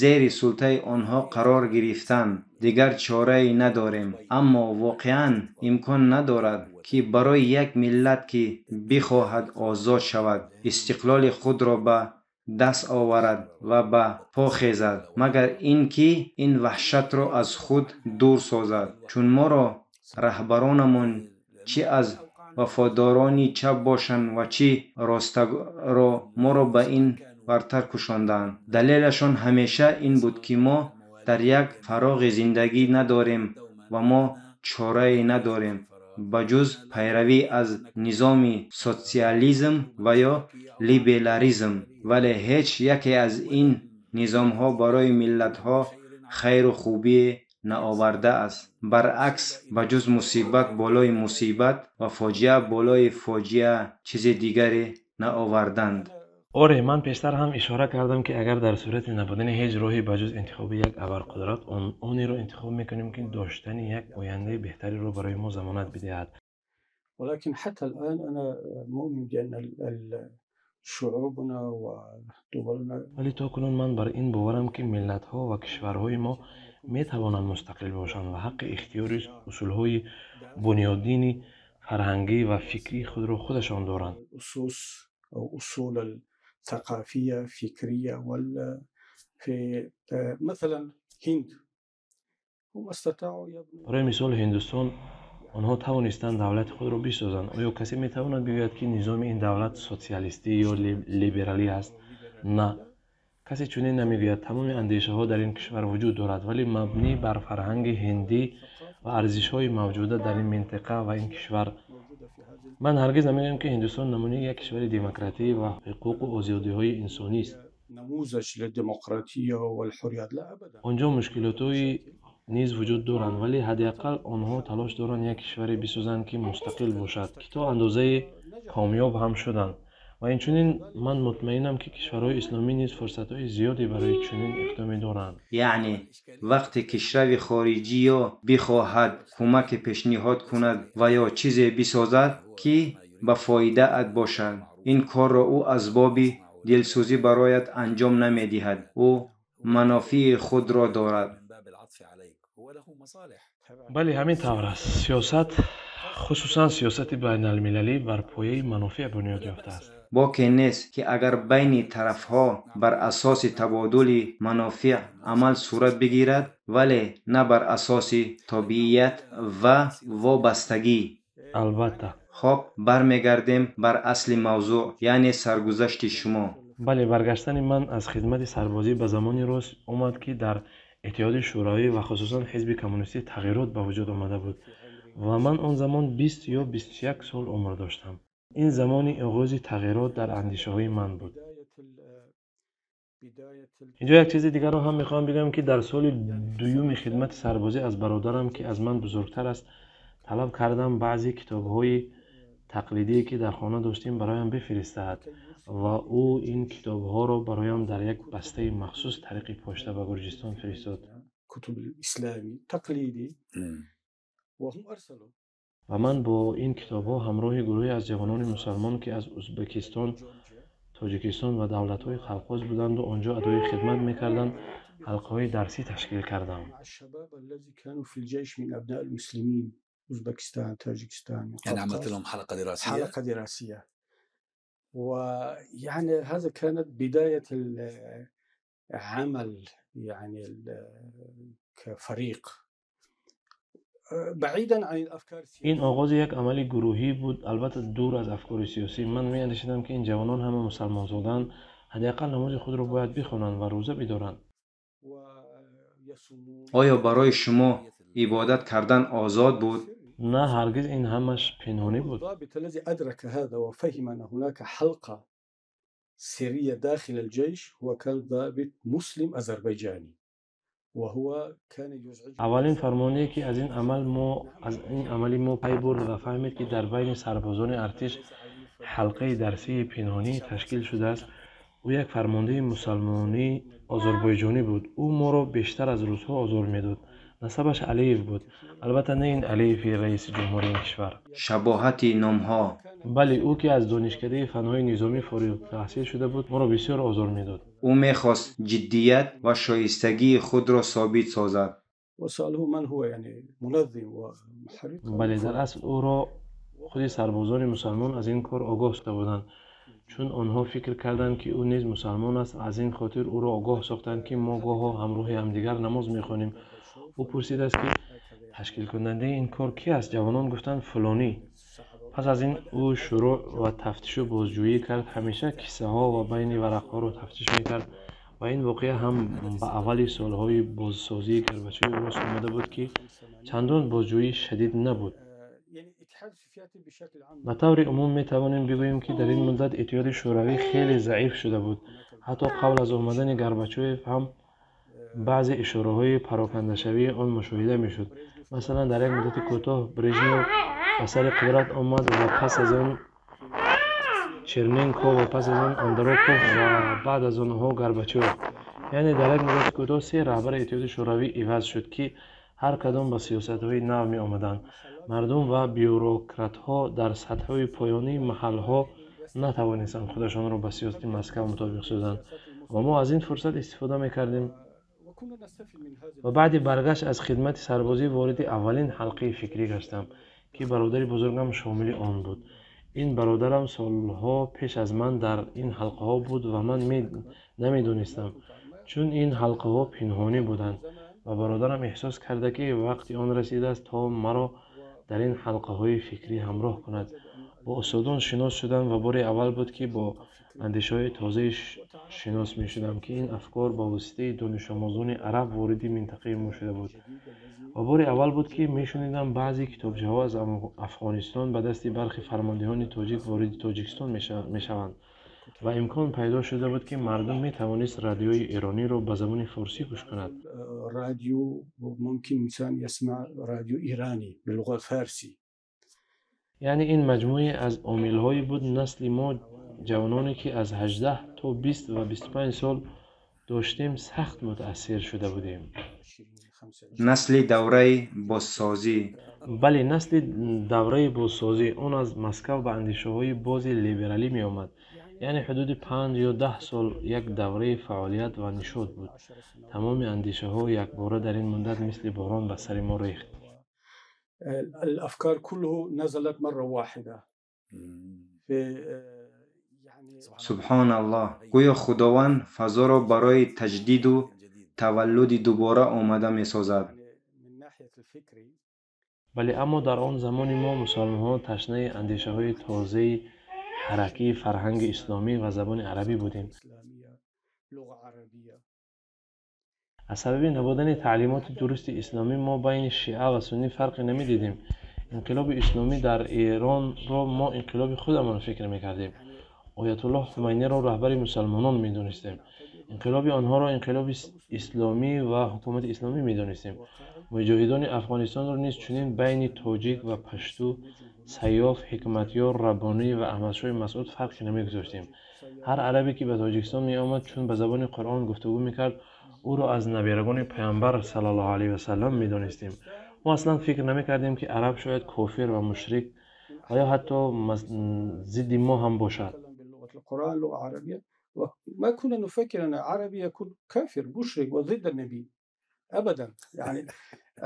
зери султаи онҳо қарор гирифтан дигар чорае надорем. Аммо воқеан имкон надорад, ки барои як миллат, ки бихоҳад озод шавад, истиқлоли худро ба даст оварад ва ба по хезад, магар ин ки ин ваҳшатро аз худ дур созад. Чун моро раҳбаронамон чӣ аз вафодорони чап бошанд ва чӣ ростаро моро ба ин бартар кушонданд. Далелашон ҳамеша ин буд, ки мо дар як фароғи зиндагӣ надорем ва мо чорае надорем ба ҷуз пайравӣ аз низоми социализм ва ё либерализм. Вале ҳеҷ яке аз ин низомҳо барои миллатҳо хайру хубие наовардааст. Баръакс, ба ҷуз мусибат болои мусибат ва фоҷиа болои фоҷиа чизи дигаре наоварданд. Оре, ман пештар ҳам ишора кардам, ки агар дар сурати набудани ҳеҷ роҳе ба ҷуз интихоби як абарқудрат, онеро интихоб мекунем, ки доштани як ояндаи беҳтареро барои мо замонат бидиҳад. ولكن حتى الآن أنا مؤمن بأن شعوبنا ودولنا Вале то кунун ман бар ин боварам, ки миллатҳо ва кишварҳои мо метавонанд мустақил бошанд ва ҳаққи ихтиёри усулҳои бунёдини фарҳангӣ ва фикрии худро худашон доранд. أسس أو أصول الثقافية فكرية وال في مثلا هند هم استطاعوا يبنوا Барои мисол, Ҳиндустон, онҳо тавонистанд давлати худро бисозанд. Оё касе метавонад бигӯяд, ки низоми ин давлат социалистӣ ё либералӣ аст? На, касе чунин намегӯяд. Тамоми андешаҳо дар ин кишвар вуҷуд дорад, вале мабнӣ бар фарҳанги ҳиндӣ ва арзишҳои мавҷуда дар ин минтақа ва ин кишвар. Ман ҳаргиз намегӯям, ки Ҳиндустон намунаи як кишвари демократӣ ва ҳуқуқу озодиҳои инсонист. نموذج للديمقراطية والحريات، لا أبدا. Он ҷо мушкилотҳои низ вуҷуд доранд, вале ҳадди ақал онҳо талош доранд як кишваре бисозанд, ки мустақил бошад, ки то андозае комёб ҳам шуданд. Ва инчунин ман мутмаинам, ки кишварҳои исломӣ низ фурсатҳои зиёде барои чунин иқдоме доранд. Яъне вақте кишвари хориҷӣ ё бихоҳад кӯмаке пешниҳод кунад ва ё чизе бисозад, ки ба фоидаат бошад, ин корро ӯ аз боби дилсӯзӣ бароят анҷом намедиҳад. Ӯ манофеи худро дорад. Бале, ҳамин тавр аст. Сиёсат, хусусан сиёсати байналмилалӣ, бар пояи манофеъ бунёд ёфтааст. Боке нест, ки агар байни тарафҳо бар асоси табодули манофеъ амал сурат бигирад, вале на бар асоси тобеият ва вобастагӣ. Албатта. Хоб, бармегардем бар асли мавзӯъ, яъне саргузашти шумо. Бале, баргаштани ман аз хидмати сарбозӣ ба замони рост омад, ки дар Иттиҳоди Шӯравӣ ва хусусан Ҳизби коммунистӣ тағйирот ба вуҷуд омада буд ва ман он замон 20 ё 21 сол умр доштам. Ин замони оғози тағйирот дар андешаҳои ман буд. Инҷо як чизи дигарро ҳам мехоҳам бигӯям, ки дар соли дуюми хидмати сарбозӣ аз бародарам, ки аз ман бузургтар аст, талаб кардам баъзе китобҳои тақлидие, ки дар хона доштем, бароям бифиристад ва ӯ ин китобҳоро бароям дар як бастаи махсус тариқи почта ба Гурҷистон фиристод. كتب الإسلامي تقليدي وهم أرسلوا Ва ман бо ин китобҳо ҳамроҳи гурӯҳе аз ҷавонони мусалмон, ки аз Ӯзбекистон, Тоҷикистон ва давлатҳои Қавқоз буданду он ҷо адои хидмат мекарданд, ҳалқаҳои дарсӣ ташкил кардам. مع الشباب الذي كانوا في الجيش من أبناء المسلمين، أوزبكستان، تاجكستان، يعني عملت القفقاز. لهم حلقة دراسية. حلقة دراسية، ويعني هذا كانت بداية العمل يعني كفريق بعيدا عن الأفكار Ин السياسية. оғози як амали гурӯҳӣ буд, албатта, дур аз афкори сиёсӣ. Ман меандешидам, ки ин ҷавонон ҳама мусалмонзодаанд, ҳадди ақал намози худро бояд бихонанд ва рӯза бидоранд. ويصومون. Оё барои шумо ибодат кардан озод буд? На, ҳаргиз, ин ҳамаш пинҳонӣ буд. الضابط الذي أدرك هذا وفهم أن هناك حلقة سرية داخل الجيش هو كان ضابط مسلم أذربيجاني. Аввалин фармондеҳе, ки аз ин амали мо пай бурд ва фаҳмид, ки дар байни сарбозони артиш ҳалқаи дарсии пинҳонӣ ташкил шудааст, ӯ як фармондеҳи мусалмони озарбойҷонӣ буд. Ӯ моро бештар аз русҳо озор медод. Насабаш Алиев буд. Албатта, не ин Алиеви раиси ҷумҳури ин кишвар. Шабоҳати номҳо. Бале, ӯ, ки аз донишкадаи фанҳои низомӣ фориғултаҳсил шуда буд, моро бисёр озор медод. Ӯ мехост ҷиддият ва шоистагии худро собит созад. Бале, дар асл ӯро худи сарбозони мусалмон аз ин кор огоҳ шуда буданд, чун онҳо фикр карданд, ки ӯ низ мусалмон аст. Аз ин хотир ӯро огоҳ сохтанд, ки мо гоҳо ҳамроҳи ҳамдигар намоз мехонем. Ӯ пурсидааст, ки ташкилкунандаи ин кор ки аст? Ҷавонон гуфтанд: фулонӣ. Пас аз ин ӯ шурӯъ ва тафтишу бозҷӯӣ кард. Ҳамеша киссаҳо ва байни варақҳоро тафтиш мекард ва ин воқеа ҳам ба аввали солҳои бозсозии Горбачёв рост омада буд, ки чандон бозҷӯии шадид набуд. Ба таври умум метавонем бигӯем, ки дар ин муддат Иттиҳоди Шӯравӣ хеле заиф шуда буд. Ҳатто қабл аз омадани Горбачёв ҳам баъзе ишораҳои парокандашавии он мушоҳида мешуд. Масалан, дар як муддати кӯтоҳ Брежнев ба сари қудрат омад ва пас аз он Черненко ва пас аз он Андропов ва баъд аз онҳо Горбачёв. Яъне дар як муддати кӯтоҳ се раҳбари Иттиҳоди Шӯравӣ иваз шуд, ки ҳар кадом ба сиёсатҳои нав меомаданд. Мардум ва бюрократҳо дар сатҳҳои поёнии маҳалҳо натавонистанд худашонро ба сиёсати Москва мутобиқ созанд ва мо аз ин фурсат истифода мекардем. Ва баъди баргашт аз хидмати сарбозӣ вориди аввалин ҳалқаи фикрӣ гаштам, ки бародари бузургам шомили он буд. Ин бародарам солҳо пеш аз ман дар ин ҳалқаҳо буд ва ман намедонистам, чун ин ҳалқаҳо пинҳонӣ буданд ва бародарам эҳсос карда, ки вақти он расидааст, то маро дар ин ҳалқаҳои фикрӣ ҳамроҳ кунад. Бо устодон шинос шудам ва бори аввал буд, ки бо андешаҳои тозаи шинос мешудам, ки ин афкор ба воситаи донишомӯзони араб вориди минтақаи мо шуда буд. Ва бори аввал буд, ки мешунидам баъзе китобчаҳо аз Афғонистон ба дасти бархи фармондеҳони тоҷик вориди Тоҷикистон мешаванд ва имкон пайдо шуда буд, ки мардум метавонист радиои эрониро ба забони форсӣ гӯш кунад. Радио мумкин инсон ясмаъ радио иронӣ билуғат фарсӣ. Яъне ин маҷмӯе аз омилҳое буд. Насли мо, ҷавононе, ки аз 18 то 20 ва 25 сол доштем, сахт мутаассир шуда будем. Насли давраи бозсозӣ. Бале, насли давраи бозсозӣ. Он аз Москва ба андешаҳои бози либералӣ меомад. Яъне ҳудуди 5 ё 10 сол як давраи фаъолият ва нишот буд. Тамоми андешаҳо якбора дар ин муддат мисли борон ба сари мо рехт. الأفكار كله نزلت مرة واحدة. Субҳоналлоҳ, гӯё Худованд фазоро барои таҷдиду таваллуди дубора омода месозад. Бале, аммо дар он замони мо мусалмонҳо ташнаи андешаҳои тозаи ҳаракии фарҳанги исломӣ ва забони арабӣ будем. Аз сабаби набудани таълимоти дурусти исломӣ мо байни шиа ва суннӣ фарқе намедидем. Инқилоби исломӣ дар Эронро мо инқилоби худамон фикр мекардем. Оятуллоҳ Хумайниро раҳбари мусалмонон медонистем. Инқилоби онҳоро инқилоби исломӣ ва ҳукумати исломӣ медонистем. Муҷоҳидони Афғонистонро низ чунин байни тоҷик ва пашту, Сайёф, Ҳикматёр, Раббонӣ ва Аҳмадшоҳи Масъуд фарқе намегузоштем. Ҳар арабе, ки ба Тоҷикистон меомад, чун ба забони Қуръон гуфтугӯ мекард, ӯро аз наберагони Паёмбар саллаллоҳу алайҳи васаллам медонистем. Мо аслан фикр намекардем, ки араб шояд кофир ва мушрик ва ё ҳатто зидди мо ҳам бошад. ما كنا نفكر أن عربي يكون كافر مشرك وضد النبي أبدا. يعني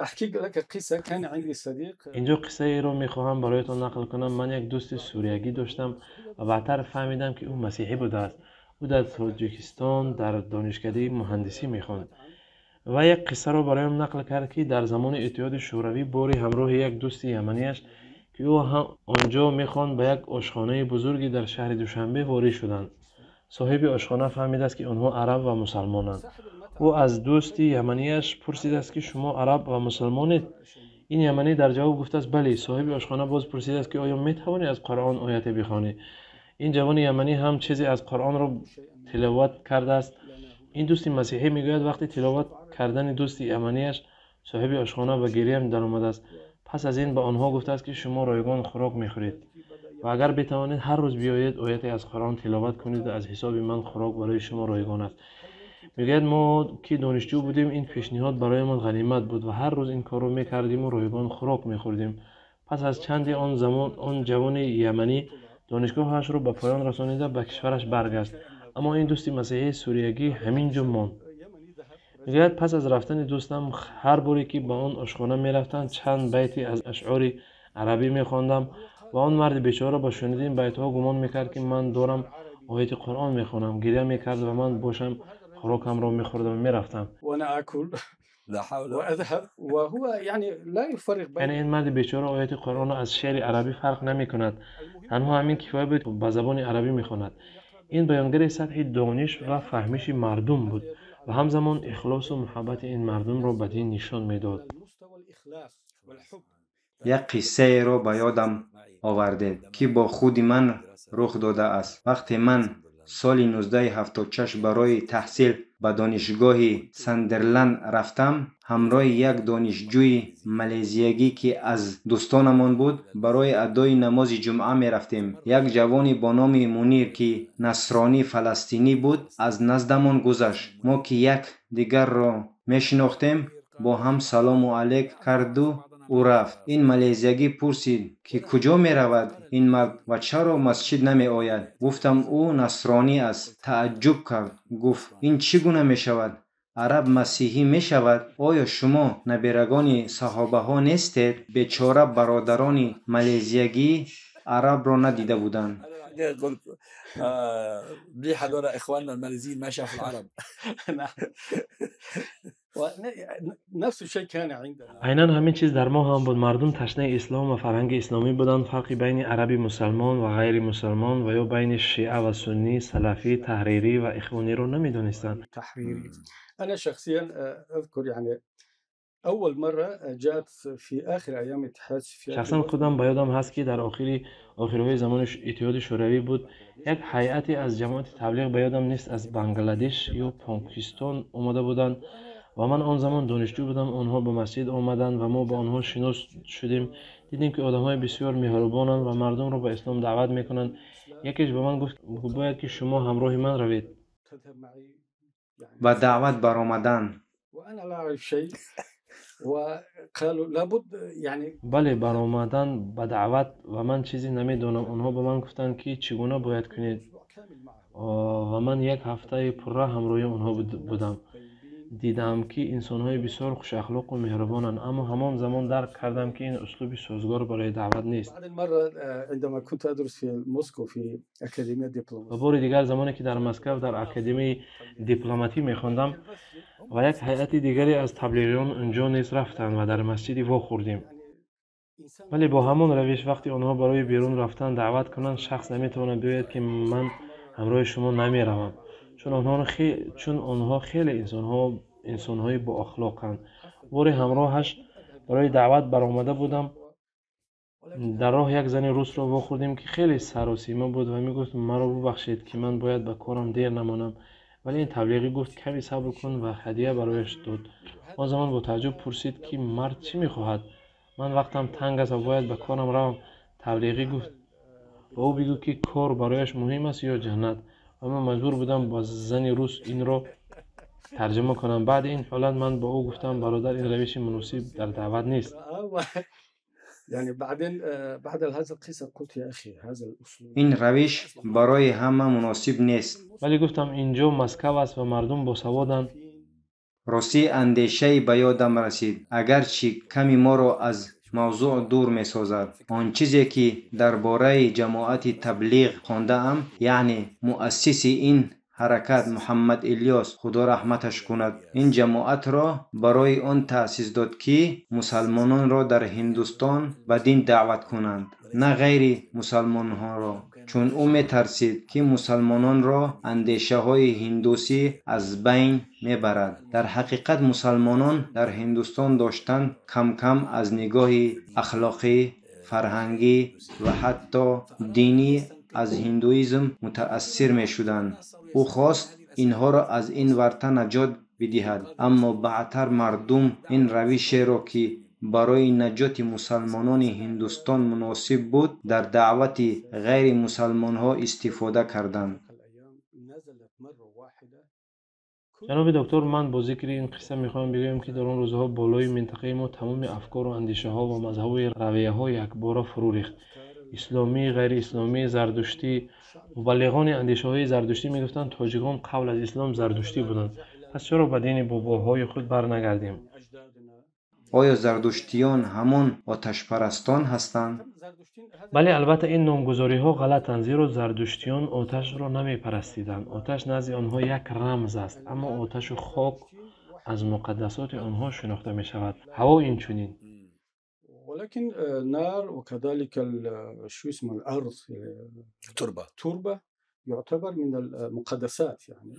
أحكي لك قصة، كان عندي صديق. اینجا قصه رو میخواهم برایتان نقل کنم. من یک دوست سوریگی داشتم و بعدتر فهمیدم که او مسیحی بوده است. او در تاجیکستان در دانشکده مهندسی میخواند و یک قصه را برایم نقل کرد که در زمان اتحاد شوروی باری همراه یک دوست یمنیش که او هم آنجا میخواند به یک آشخانه بزرگی در شهر دوشنبه وارد شدند. صاحب آشخانه فهمیده است که آنها عرب و مسلمانند. او از دوست یمنیش پرسیده است که شما عرب و مسلمانید؟ این یمنی در جواب گفته است بله. صاحب آشخانه باز پرسیده است که آیا میتوانی از قرآن آیت بخوانی؟ این جوان یمنی هم چیزی از قرآن را تلاوت کرده است. Ин дӯсти масеҳӣ мегӯяд, вақти тиловат кардани дӯсти яманияш соҳиби ошхона ба гиря даромадааст. Пас аз ин ба онҳо гуфтааст, ки шумо ройгон хӯрок мехӯред ва агар битавонед ҳар рӯз биёед ояте аз Қуръон тиловат кунед ва аз ҳисоби ман хӯрок барои шумо ройгон аст. Мегӯяд, мо ки донишҷӯ будем, ин пешниҳод бароямон ғанимат буд ва ҳар рӯз ин корро мекардиму ройгон хӯрок мехӯрдем. Пас аз чанде он замон он ҷавони яманӣ донишгоҳашро ба поён расонида ба кишвараш баргашт, аммо ин дӯсти масеҳии суриягӣ ҳамин ҷо монд. Мегӯяд, пас аз рафтани дӯстам ҳар боре ки ба он ошхона мерафтам, чанд байте аз ашъори арабӣ мехондам ва он марди бечора ба шунидани байтҳо гумон мекард, ки ман дорам ояти Қуръон мехонам, гиря мекард ва ман бошам хӯрокамро мехӯрдам ва мерафтам. Яъне ин марди бечора ояти Қуръонро аз шеъри арабӣ фарқ намекунад, танҳо ҳамин кифоя буд, ба забони арабӣ мехонад. Ин баёнгари сатҳи дониш ва фаҳмиши мардум буд ва ҳамзамон ихлосу муҳаббати ин мардумро ба дин нишон медод. Як қиссаеро ба ёдам овардед, ки бо худи ман рух додааст. Вақте ман соли 1976 барои таҳсил ба донишгоҳи Сандерланд рафтам, ҳамроҳи як донишҷӯи малайзиягӣ, ки аз дӯстонамон буд, барои адои намози ҷумъа мерафтем. Як ҷавоне бо номи Мунир, ки насронӣ фаластинӣ буд, аз наздамон гузашт. Мо ки як дигарро мешинохтем, бо ҳам салому алейк карду ӯ рафт. Ин малайзиягӣ пурсид, ки куҷо меравад ин мард ва чаро масҷид намеояд. Гуфтам, ӯ насронӣ аст. Тааҷҷуб кард. Гуфт, ин чӣ гуна мешавад? Араб масеҳӣ мешавад? Оё шумо наберагони саҳобаҳо нестед? Бечора бародарони малайзиягӣ арабро надида буданд. Айнан ҳамин чиз дар мо ҳам буд. Мардум ташнаи ислом ва фарҳанги исломӣ буданд. Фарқи байни араби мусалмон ва ғайри мусалмон ва ё байни шиа ва суннӣ, салафӣ, таҳрирӣ ва ихвониро намедонистанд. أنا شخصيا أذكر يعني أول مرة جاءت في آخر أيام الاتحاد السوفيتي. شخصا خودم ба ёдам ҳаст, ки дар охирҳои замони Иттиҳоди Шӯравӣ буд, як ҳайате аз ҷамоати таблиғ, ба ёдам нест, аз Бангладеш ё Покистон омада буданд ва ман он замон донишҷӯ будам. Онҳо ба масҷид омаданд ва мо ба онҳо шинос шудем. Дидем, ки одамҳои бисёр меҳрубонанд ва мардумро ба ислом даъват мекунанд. Якеш ба ман гуфт, бояд ки шумо ҳамроҳи ман равед. Ба даъват баромадан. Бале, баромадан ба даъват ва ман чизе намедонам. Онҳо ба ман гуфтанд, ки чӣ гуна бояд кунед, ва ман як ҳафтаи пурра ҳамроҳи онҳо будам. Дидам, ки инсонҳои бисёр хушахлоқу меҳрубонанд, аммо ҳамон замон дарк кардам, ки ин услуби созгор барои даъват нест. Ва бори дигар замоне ки дар Москав дар Академияи дипломатӣ мехондам ва як ҳайати дигаре аз таблиғиён унҷо низ рафтанд ва дар масҷиди вохӯрдем. Вале бо ҳамон равиш вақти онҳо барои берун рафтан даъват кунанд, шахс наметавонад биёяд, ки ман ҳамроҳи шумо намеравам, чун онҳо хеле инсонҳои боахлоқанд. Боре ҳамроҳаш барои даъват баромада будам. Дар роҳ як зани русро вохӯрдем, ки хеле саросима буд ва мегуфт, маро бубахшед, ки ман бояд ба корам дер намонам. Вале ин таблиғӣ гуфт, каме сабр кун ва ҳадия барояш дод. Он замон бо тааҷҷуб пурсид, ки мард чӣ мехоҳад? Ман вақтам танг аст ва бояд ба корам равам. Таблиғӣ гуфт, ба ӯ бигӯ, ки кор барояш муҳим аст ё ҷаннат. Ва ман маҷбур будам ба зани рус инро тарҷума кунам. Баъди ин ҳолат ман ба ӯ гуфтам, бародар, ин равиши муносиб дар даъват нест. Ин равиш барои ҳама муносиб нест. Вале гуфтам, ин ҷо Москав аст ва мардум босаводанд. Ростӣ андешае ба ёдам расид, агарчи ками моро аз мавзӯъ дур месозад. Он чизе, ки дар бораи ҷамоати таблиғ хондаам, яъне муассиси ин ҳаракат Муҳаммад Илёс, Худо раҳматаш кунад, ин ҷамоатро барои он таъсис дод, ки мусалмононро дар Ҳиндустон ба дин даъват кунанд, на ғайри мусалмонҳоро, чун ӯ метарсид, ки мусалмононро андешаҳои ҳиндусӣ аз байн мебарад. Дар ҳақиқат мусалмонон дар Ҳиндустон доштанд кам-кам аз нигоҳи ахлоқӣ, фарҳангӣ ва ҳатто динӣ аз ҳиндуизм мутаассир мешуданд. Ӯ хост инҳоро аз ин варта наҷот бидиҳад. Аммо баъдтар мардум ин равишеро, ки барои наҷоти мусалмонони Ҳиндустон муносиб буд, дар даъвати ғайримусалмонҳо истифода карданд. Ҷаноби доктор, ман бо зикри ин қисса мехоҳам бигӯям, ки дар он рӯзҳо болои минтақаи мо тамоми афкору андешаҳо ва мазҳабу равияҳо якбора фурӯ рехт. Исломӣ, ғайриисломӣ, зардуштӣ. Мубаллиғони андешаҳои зардуштӣ мегуфтанд, тоҷикон қабл аз ислом зардуштӣ буданд, пас чаро ба дини бобоҳои худ барнагардем? Оё зардуштиён ҳамон оташпарастон ҳастанд? Бале, албатта ин номгузориҳо ғалатанд, зеро зардуштиён оташро намепарастиданд. Оташ назди онҳо як рамз аст, аммо оташу хок аз муқаддасоти онҳо шинохта мешавад. Ҳаво инчунин. ولكن نار وكذلك شو اسمه الأرض تربة يعتبر من المقدسات يعني،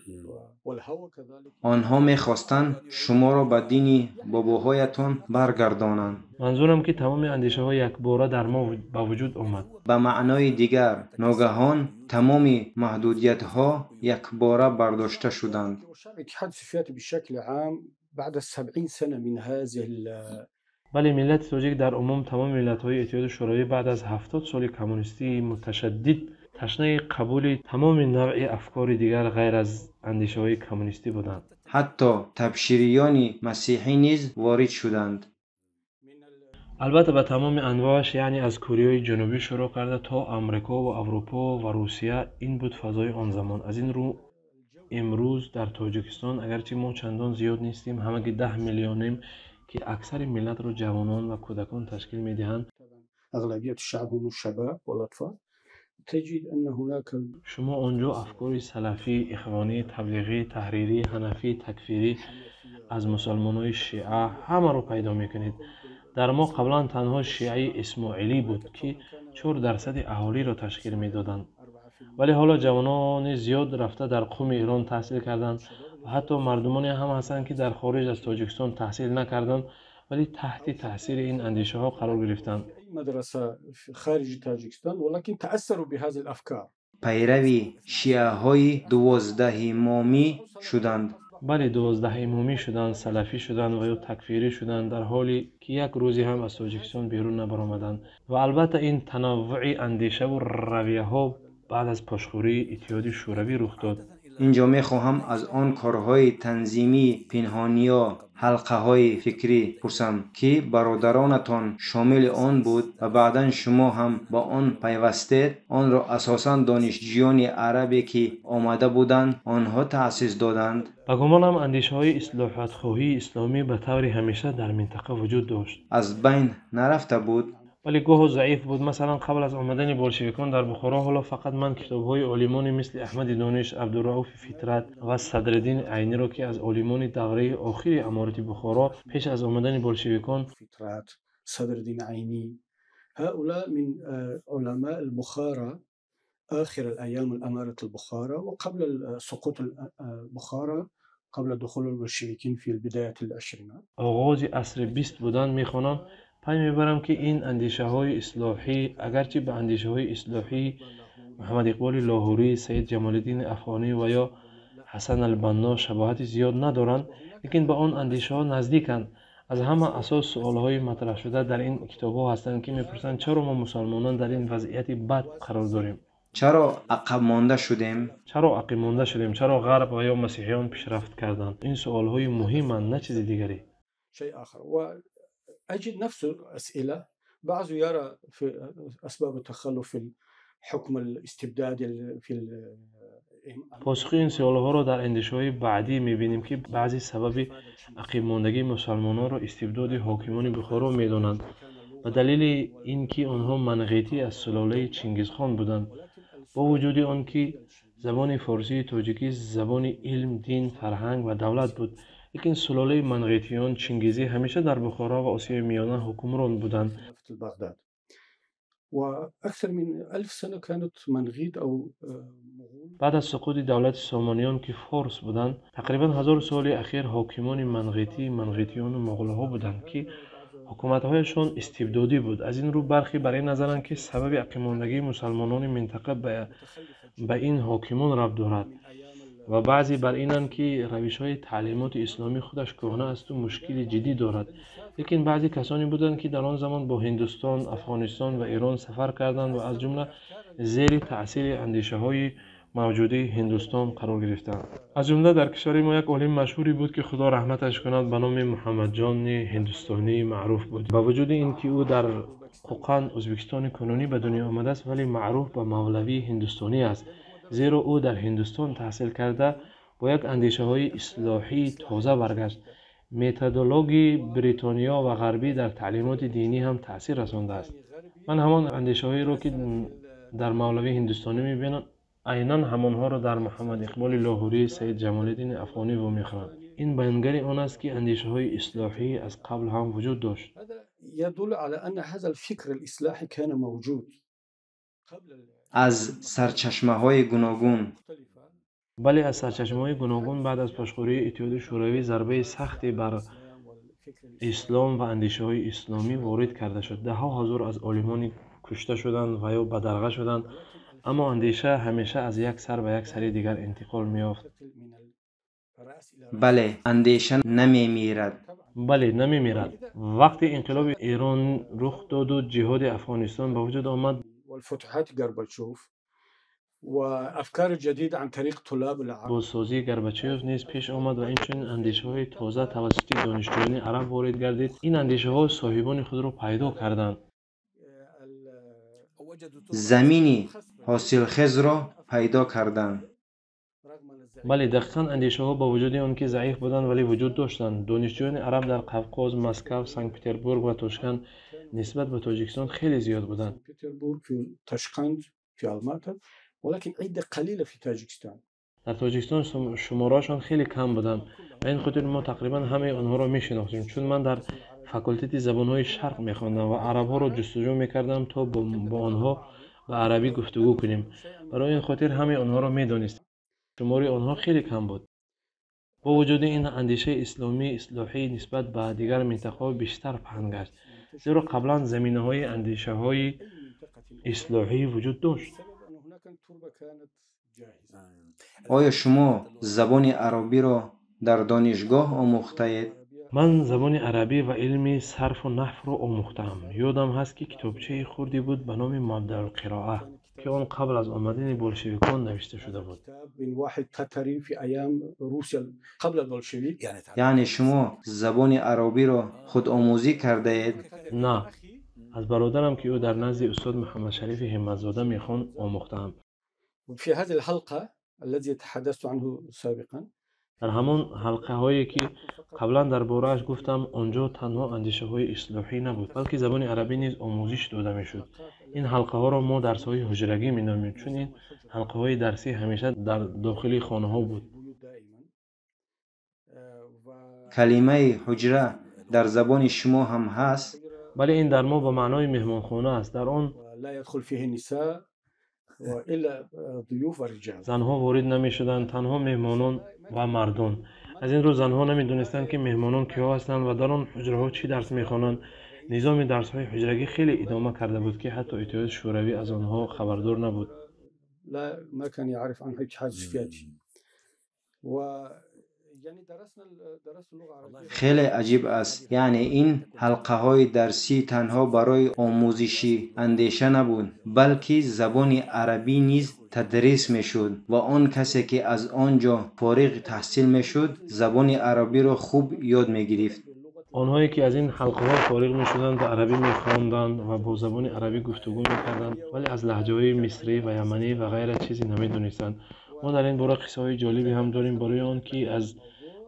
والهواء كذلك. Онҳо мехостанд шуморо ба дини бобоҳоятон баргардонанд. Манзурам, ки тамоми андешаҳо якбора дар мо ба вуҷуд омад. Ба маънои дигар, ногаҳон тамоми маҳдудиятҳо якбора бардошта шуданд. والشعب الاتحاد السوفيتي بشكل عام بعد 70 سنة من هذه Бале, миллати тоҷик дар умум, тамоми миллатҳои Иттиҳоди Шӯравӣ баъд аз 70 соли коммунистии муташаддид ташнаи қабули тамоми навъи афкори дигар ғайр аз андешаҳои коммунистӣ буданд. Ҳатто табшириёни масеҳӣ низ ворид шуданд. Албатта, ба тамоми анвоаш, яъне аз Кореяи Ҷанубӣ шурӯъ карда то Амрико ва Аврупо ва Русия. Ин буд фазои он замон. Аз ин рӯ имрӯз дар Тоҷикистон, агарчи мо чандон зиёд нестем, ҳамагӣ 10 миллионем, ки аксари миллатро ҷавонон ва кӯдакон ташкил медиҳанд, أغلبية الشعب هم الشباب والأطفال، تجد أن هناك шумо он ҷо афкори салафӣ, ихвонӣ, таблиғӣ, таҳрирӣ, ҳанафӣ, такфирӣ, аз мусалмонои шиа ҳамаро пайдо мекунед. Дар мо қаблан танҳо шиаи исмоилӣ буд, ки 4 дарсади аҳолиро ташкил медоданд, вале ҳоло ҷавонони зиёд рафта дар Қуми Эрон таҳсил карданд ва ҳатто мардумоне ҳам ҳастанд, ки дар хориҷ аз Тоҷикистон таҳсил накарданд, вале таҳти таъсири ин андешаҳо қарор гирифтанд. أي مدرسة في خارج تاجيكستان ولكن تأثروا بهذه الأفكار. Пайрави шиаҳои дувоздаҳимомӣ шуданд. Бале, дувоздаҳимомӣ шуданд, салафӣ шуданд ва ё такфирӣ шуданд, дар ҳоле ки як рӯзе ҳам аз Тоҷикистон берун набаромаданд. Ва албатта ин танаввуи андешаву равияҳо баъд аз пошхӯрии Иттиҳоди Шӯравӣ рух дод. Инҷо мехоҳам аз он корҳои танзимии пинҳониё ҳалқаҳои фикрӣ пурсам, ки бародаронатон шомили он буд ва баъдан шумо ҳам ба он пайвастед. Онро асосан донишҷӯёни арабе, ки омада буданд, онҳо таъсис доданд? Ба гумонам, андешаҳои ислоҳотхоҳии исломӣ ба таври ҳамеша дар минтақа вуҷуд дошт. Аз байн нарафта буд? Вале гоҳо заиф буд. Масалан, қабл аз омадани болшевикон дар Бухоро, ҳоло фақат ман китобҳои олимони мисли Аҳмади Дониш, Абдурауфи Фитрат ва Садриддин Айниро, ки аз олимони давраи охири аморати Бухоро пеш аз омадани болшевикон فطرات، صدر الدين عيني، هؤلاء من علماء البخارى آخر الأيام الأمارة البخارى وقبل سقوط البخارى، قبل دخول البولشويكين في بداية العشرينات. Оғози асри бист буданд, мехонам, пай мебарам, ки ин андешаҳои ислоҳӣ агарчи ба андешаҳои ислоҳии Муҳаммад Иқболи Лоҳурӣ, Саид Ҷамолиддини Афғонӣ ва ё Ҳасан Албанно шабоҳати зиёд надоранд, лекин ба он андешаҳо наздиканд. Аз ҳама асос суолҳои матраҳшуда дар ин китобҳо ҳастанд, ки мепурсанд, чаро мо мусалмонон дар ин вазъияти бад қарор дорем? Чаро ақабмонда шудем? Чаро ақибмонда шудем? Чаро ғарб ва ё масеҳиён пешрафт карданд? Ин суолҳои муҳиманд, на чизи дигаре. شيء آخر، وأجد نفس الأسئلة، بعض يرى في أسباب التخلف في الحكم الاستبدادي في Посухи ин суолҳоро дар андешаҳои баъдӣ мебинем, ки баъзе сабаби ақибмондагии мусалмононро истибдоди ҳокимони Бухоро медонанд, ба далели ин ки онҳо манғитӣ аз сулолаи Чингизхон буданд. Бо вуҷуди он ки забони форсии тоҷикӣ забони илм, дин, фарҳанг ва давлат буд, лекин сулолаи манғитиён чингизӣ ҳамеша дар Бухоро ва Осиёи Миёна ҳукмрон буданд. بغداد وأكثر من 1000 سنة كانت منغيت أو مغول. Баъд аз суқути давлати Сомониён, ки форс буданд, тақрибан ҳазор соли ахир ҳокимони манғитӣ манғитиёну муғулҳо буданд, ки ҳукуматҳояшон истибдодӣ буд. Аз ин рӯ бархе бар ин назаранд, ки сабаби ақибмондагии мусалмонони минтақа ба ин ҳокимон рабт дорад. Ва баъзе бар инанд, ки равишҳои таълимоти исломӣ худаш кӯҳна асту мушкили ҷиддӣ дорад. Лекин баъзе касоне буданд, ки дар он замон бо Ҳиндустон, Афғонистон ва Эрон сафар карданд ва аз ҷумла зери таъсири андешаҳои мавҷудии Ҳиндустон қарор гирифтанд. Аз ҷумла дар кишвари мо як олими машҳуре буд, ки Худо раҳматаш кунад, ба номи Муҳаммадҷони Ҳиндустонӣ маъруф буд. Ба вуҷуди ин ки ӯ дар Қӯқанд, Ӯзбекистони кунунӣ ба дунё омадааст, вале маъруф ба мавлавии ҳиндустонӣ аст, зеро ӯ дар Ҳиндустон таҳсил карда бо як андешаҳои ислоҳии тоза баргашт. Методологияи Бритониё ва ғарбӣ дар таълимоти динӣ ҳам таъсир расондааст. Ман ҳамон андешаҳоеро, ки дар мавлавии ҳиндустонӣ мебинам, айнан ҳамонҳоро дар Муҳаммад Иқболи Лоҳурӣ, Саид Ҷамолиддини Афғонӣ вомехӯрам. Ин баёнгари он аст, ки андешаҳои ислоҳӣ аз қабл ҳам вуҷуд дошт. Аз сарчашмаҳои гуногун. Бале, аз сарчашмаҳои гуногун. Баъд аз пошхӯрии Иттиҳоди Шӯравӣ зарбаи сахте бар ислом ва андешаҳои исломӣ ворид карда шуд. Даҳҳо ҳазор аз олимони кушта шуданд ва ё бадарға шуданд, аммо андеша ҳамеша аз як сар ба як сари дигар интиқол меёфт. Бале, андеша намемирад. Бале, намемирад. Вақте инқилоби Эрон рух доду ҷиҳоди Афғонистон ба вуҷуд омад, бозсозии Горбачёв низ пеш омад ва инчунин андешаҳои тоза тавассути донишҷӯёни араб ворид гардид. Ин андешаҳо соҳибони худро пайдо карданд. Замини ҳосилхезро пайдо карданд. Бале, дақиқан андешаҳо ба вуҷуди он ки заиф буданд, вале вуҷуд доштанд. Донишҷӯёни араб дар Қавқоз, Москав, Санкт-Петербург ва Тошканд нисбат ба Тоҷикистон хеле зиёд буданд. Дар Тоҷикистон шумораашон хеле кам буданд. Ба ин хотир мо тақрибан ҳамаи онҳоро мешинохтем, чун ман дар факултети забонҳои шарқ мехондам ва арабҳоро ҷустуҷӯ мекардам, то бо онҳо ба арабӣ гуфтугӯ кунем. Барои ин хотир ҳамаи онҳоро медонистем. Шумори онҳо хеле кам буд. Бо вуҷуди ин, андешаи исломии ислоҳӣ нисбат ба дигар минтақаҳо бештар паҳн гашт, зеро қаблан заминаҳои андешаҳои ислоҳӣ вуҷуд дошт. Оё шумо забони арабиро дар донишгоҳ омӯхтаед? Ман забони арабӣ ва илми сарфу наҳвро омӯхтаам. Ёдам ҳаст, ки китобчаи хурде буд ба номи Мабдаулқироа, ки он қабл аз омадани болшевикон навишта шуда буд. Яъне шумо забони арабиро худомӯзӣ кардаед? На, аз бародарам, ки ӯ дар назди устод Муҳаммадшарифи Ҳимматзода мехонд, омӯхтаам. Дар ҳамон ҳалқаҳое, ки қаблан дар борааш гуфтам, он ҷо танҳо андешаҳои ислоҳӣ набуд, балки забони арабӣ низ омӯзиш дода мешуд. Ин ҳалқаҳоро мо дарсҳои ҳуҷрагӣ меномем, чун ин ҳалқаҳои дарсӣ ҳамеша дар дохили хонаҳо буд. Калимаи ҳуҷра дар забони шумо ҳам ҳаст? Бале, ин дар мо ба маънои меҳмонхона аст. Дар он занҳо ворид намешуданд, танҳо меҳмонон ва мардон. Аз ин рӯ занҳо намедонистанд, ки меҳмонон киҳо ҳастанд ва дар он ҳуҷраҳо чӣ дарс мехонанд. Низоми дарсҳои ҳуҷрагӣ хеле идома карда буд, ки ҳатто Иттиҳоди Шӯравӣ аз онҳо хабардор набуд. Хеле аҷиб аст. Яъне ин ҳалқаҳои дарсӣ танҳо барои омӯзиши андеша набуд, балки забони арабӣ низ тадрис мешуд ва он касе, ки аз он ҷо фориғ таҳсил мешуд, забони арабиро хуб ёд мегирифт. Онҳое, ки аз ин ҳалқаҳо фориғ мешуданд, ба арабӣ мехонданд ва бо забони арабӣ гуфтугӯ мекарданд, вале аз лаҳҷаҳои мисрӣ ва яманӣ ва ғайра чизе намедонистанд. Мо дар ин бора қиссаҳои ҷолибе ҳам дорем. Барои он ки аз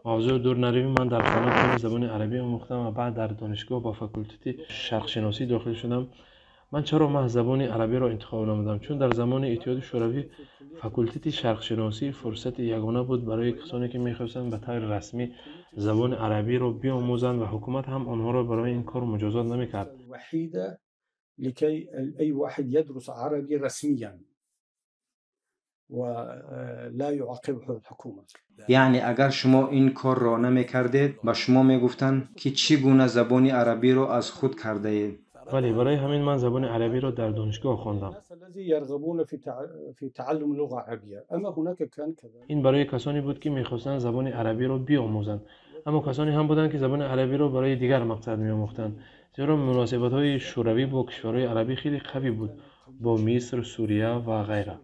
мавзӯъ дур наравем, ман дар хона каме забони арабӣ омӯхтам ва баъд дар донишгоҳ ба факултети шарқшиносӣ дохил шудам. Ман чаро маҳз забони арабиро интихоб намудам? Чун дар замони Иттиҳоди Шӯравӣ факултети шарқшиносӣ фурсати ягона буд барои касоне, ки мехостанд ба таври расмӣ забони арабиро биомӯзанд ва ҳукумат ҳам онҳоро барои ин кор муҷозот намекард. Яъне агар шумо ин корро намекардед, ба шумо мегуфтанд, ки чӣ гуна забони арабиро аз худ кардаед. Бале, барои ҳамин ман забони арабиро дар донишгоҳ хондам. Ин барои касоне буд, ки мехостанд забони арабиро биомӯзанд. Аммо касоне ҳам буданд, ки забони арабиро барои дигар мақсад меомӯхтанд, зеро муносибатҳои шӯравӣ бо кишварҳои арабӣ хеле қавӣ буд, бо Миср, Сурия ва ғайра.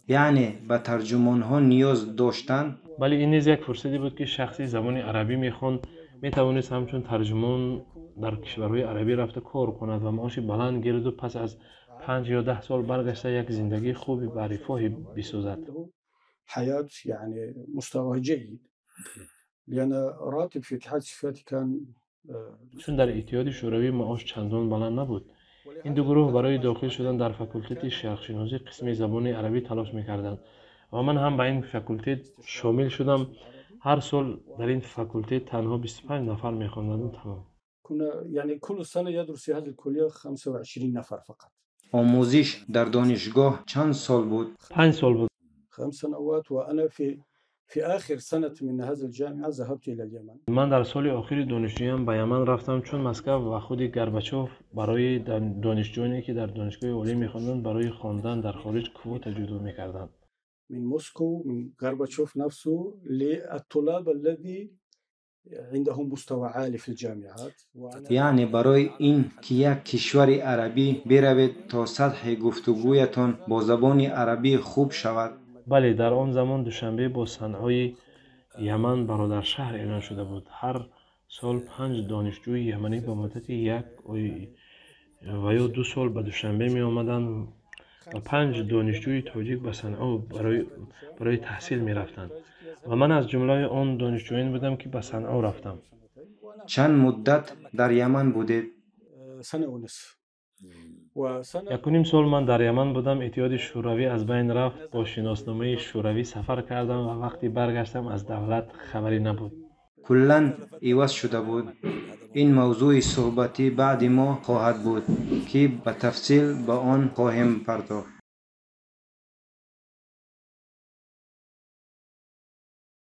Яъне ба тарҷумонҳо ниёз доштанд? Бале, ин низ як фурсате буд, ки шахси забони арабӣ мехонд метавонист ҳамчун тарҷумон дар кишварҳои арабӣ рафта кор кунад ва маоши баланд гираду пас аз 5 ё 10 сол баргашта як зиндагии хуби ба рифоҳе бисозад. حياة يعني مستوى جيد لأن راتب في الاتحاد السوفيتي كان Чун дар Иттиҳоди Шӯравӣ маош чандон баланд набуд. Ин ду гурӯҳ барои дохил шудан дар факултети шарқшиносӣ, қисми забони арабӣ талош мекарданд ва ман ҳам ба ин факултет шомил шудам. Ҳар сол дар ин факултет танҳо 25 нафар мехонданду тамом. كنا يعني كل سنة يدرس في هذه الكلية 25 نفر فقط. Омӯзиш дар донишгоҳ чанд сол буд? 5 сол буд. 5 سنوات، وأنا في آخر سنة من هذه الجامعة ذهبت إلى اليمن. Ман дар соли охири донишҷӯям ба Яман рафтам, чун Москав ва худи Горбачов барои донишҷӯёне, ки дар донишгоҳи олӣ мехонданд, барои хондан дар хориҷ квота ҷудо мекарданд. من موسكو، من غورباتشوف نفسه، للطلاب الذي عندهم مستوى عالي في الجامعات. وأنا Яъне барои ин ки як кишвари арабӣ биравед, то сатҳи гуфтугӯятон бо забони арабӣ хуб шавад? Бале, дар он замон Душанбе бо Санъои Яман бародаршаҳр эълон шуда буд. Ҳар сол панҷ донишҷӯи яманӣ ба муддати як ой ва ё 2 сол ба Душанбе меомаданд ва панҷ донишҷӯи тоҷик ба Санъо барои таҳсил мерафтанд ва ман аз ҷумлаи он донишҷӯёне будам, ки ба Санъо рафтам. Чанд муддат дар Яман будед? سنة ونصف وسنة 1.5 сол ман дар Яман будам. Иттиҳоди Шӯравӣ аз байн рафт. Бо шиносномаи шӯравӣ сафар кардам ва вақте баргаштам, аз давлат хабаре набуд. Куллан иваз шуда буд. Ин мавзӯи суҳбати баъди мо хоҳад буд, ки ба тафсил ба он хоҳем пардохт.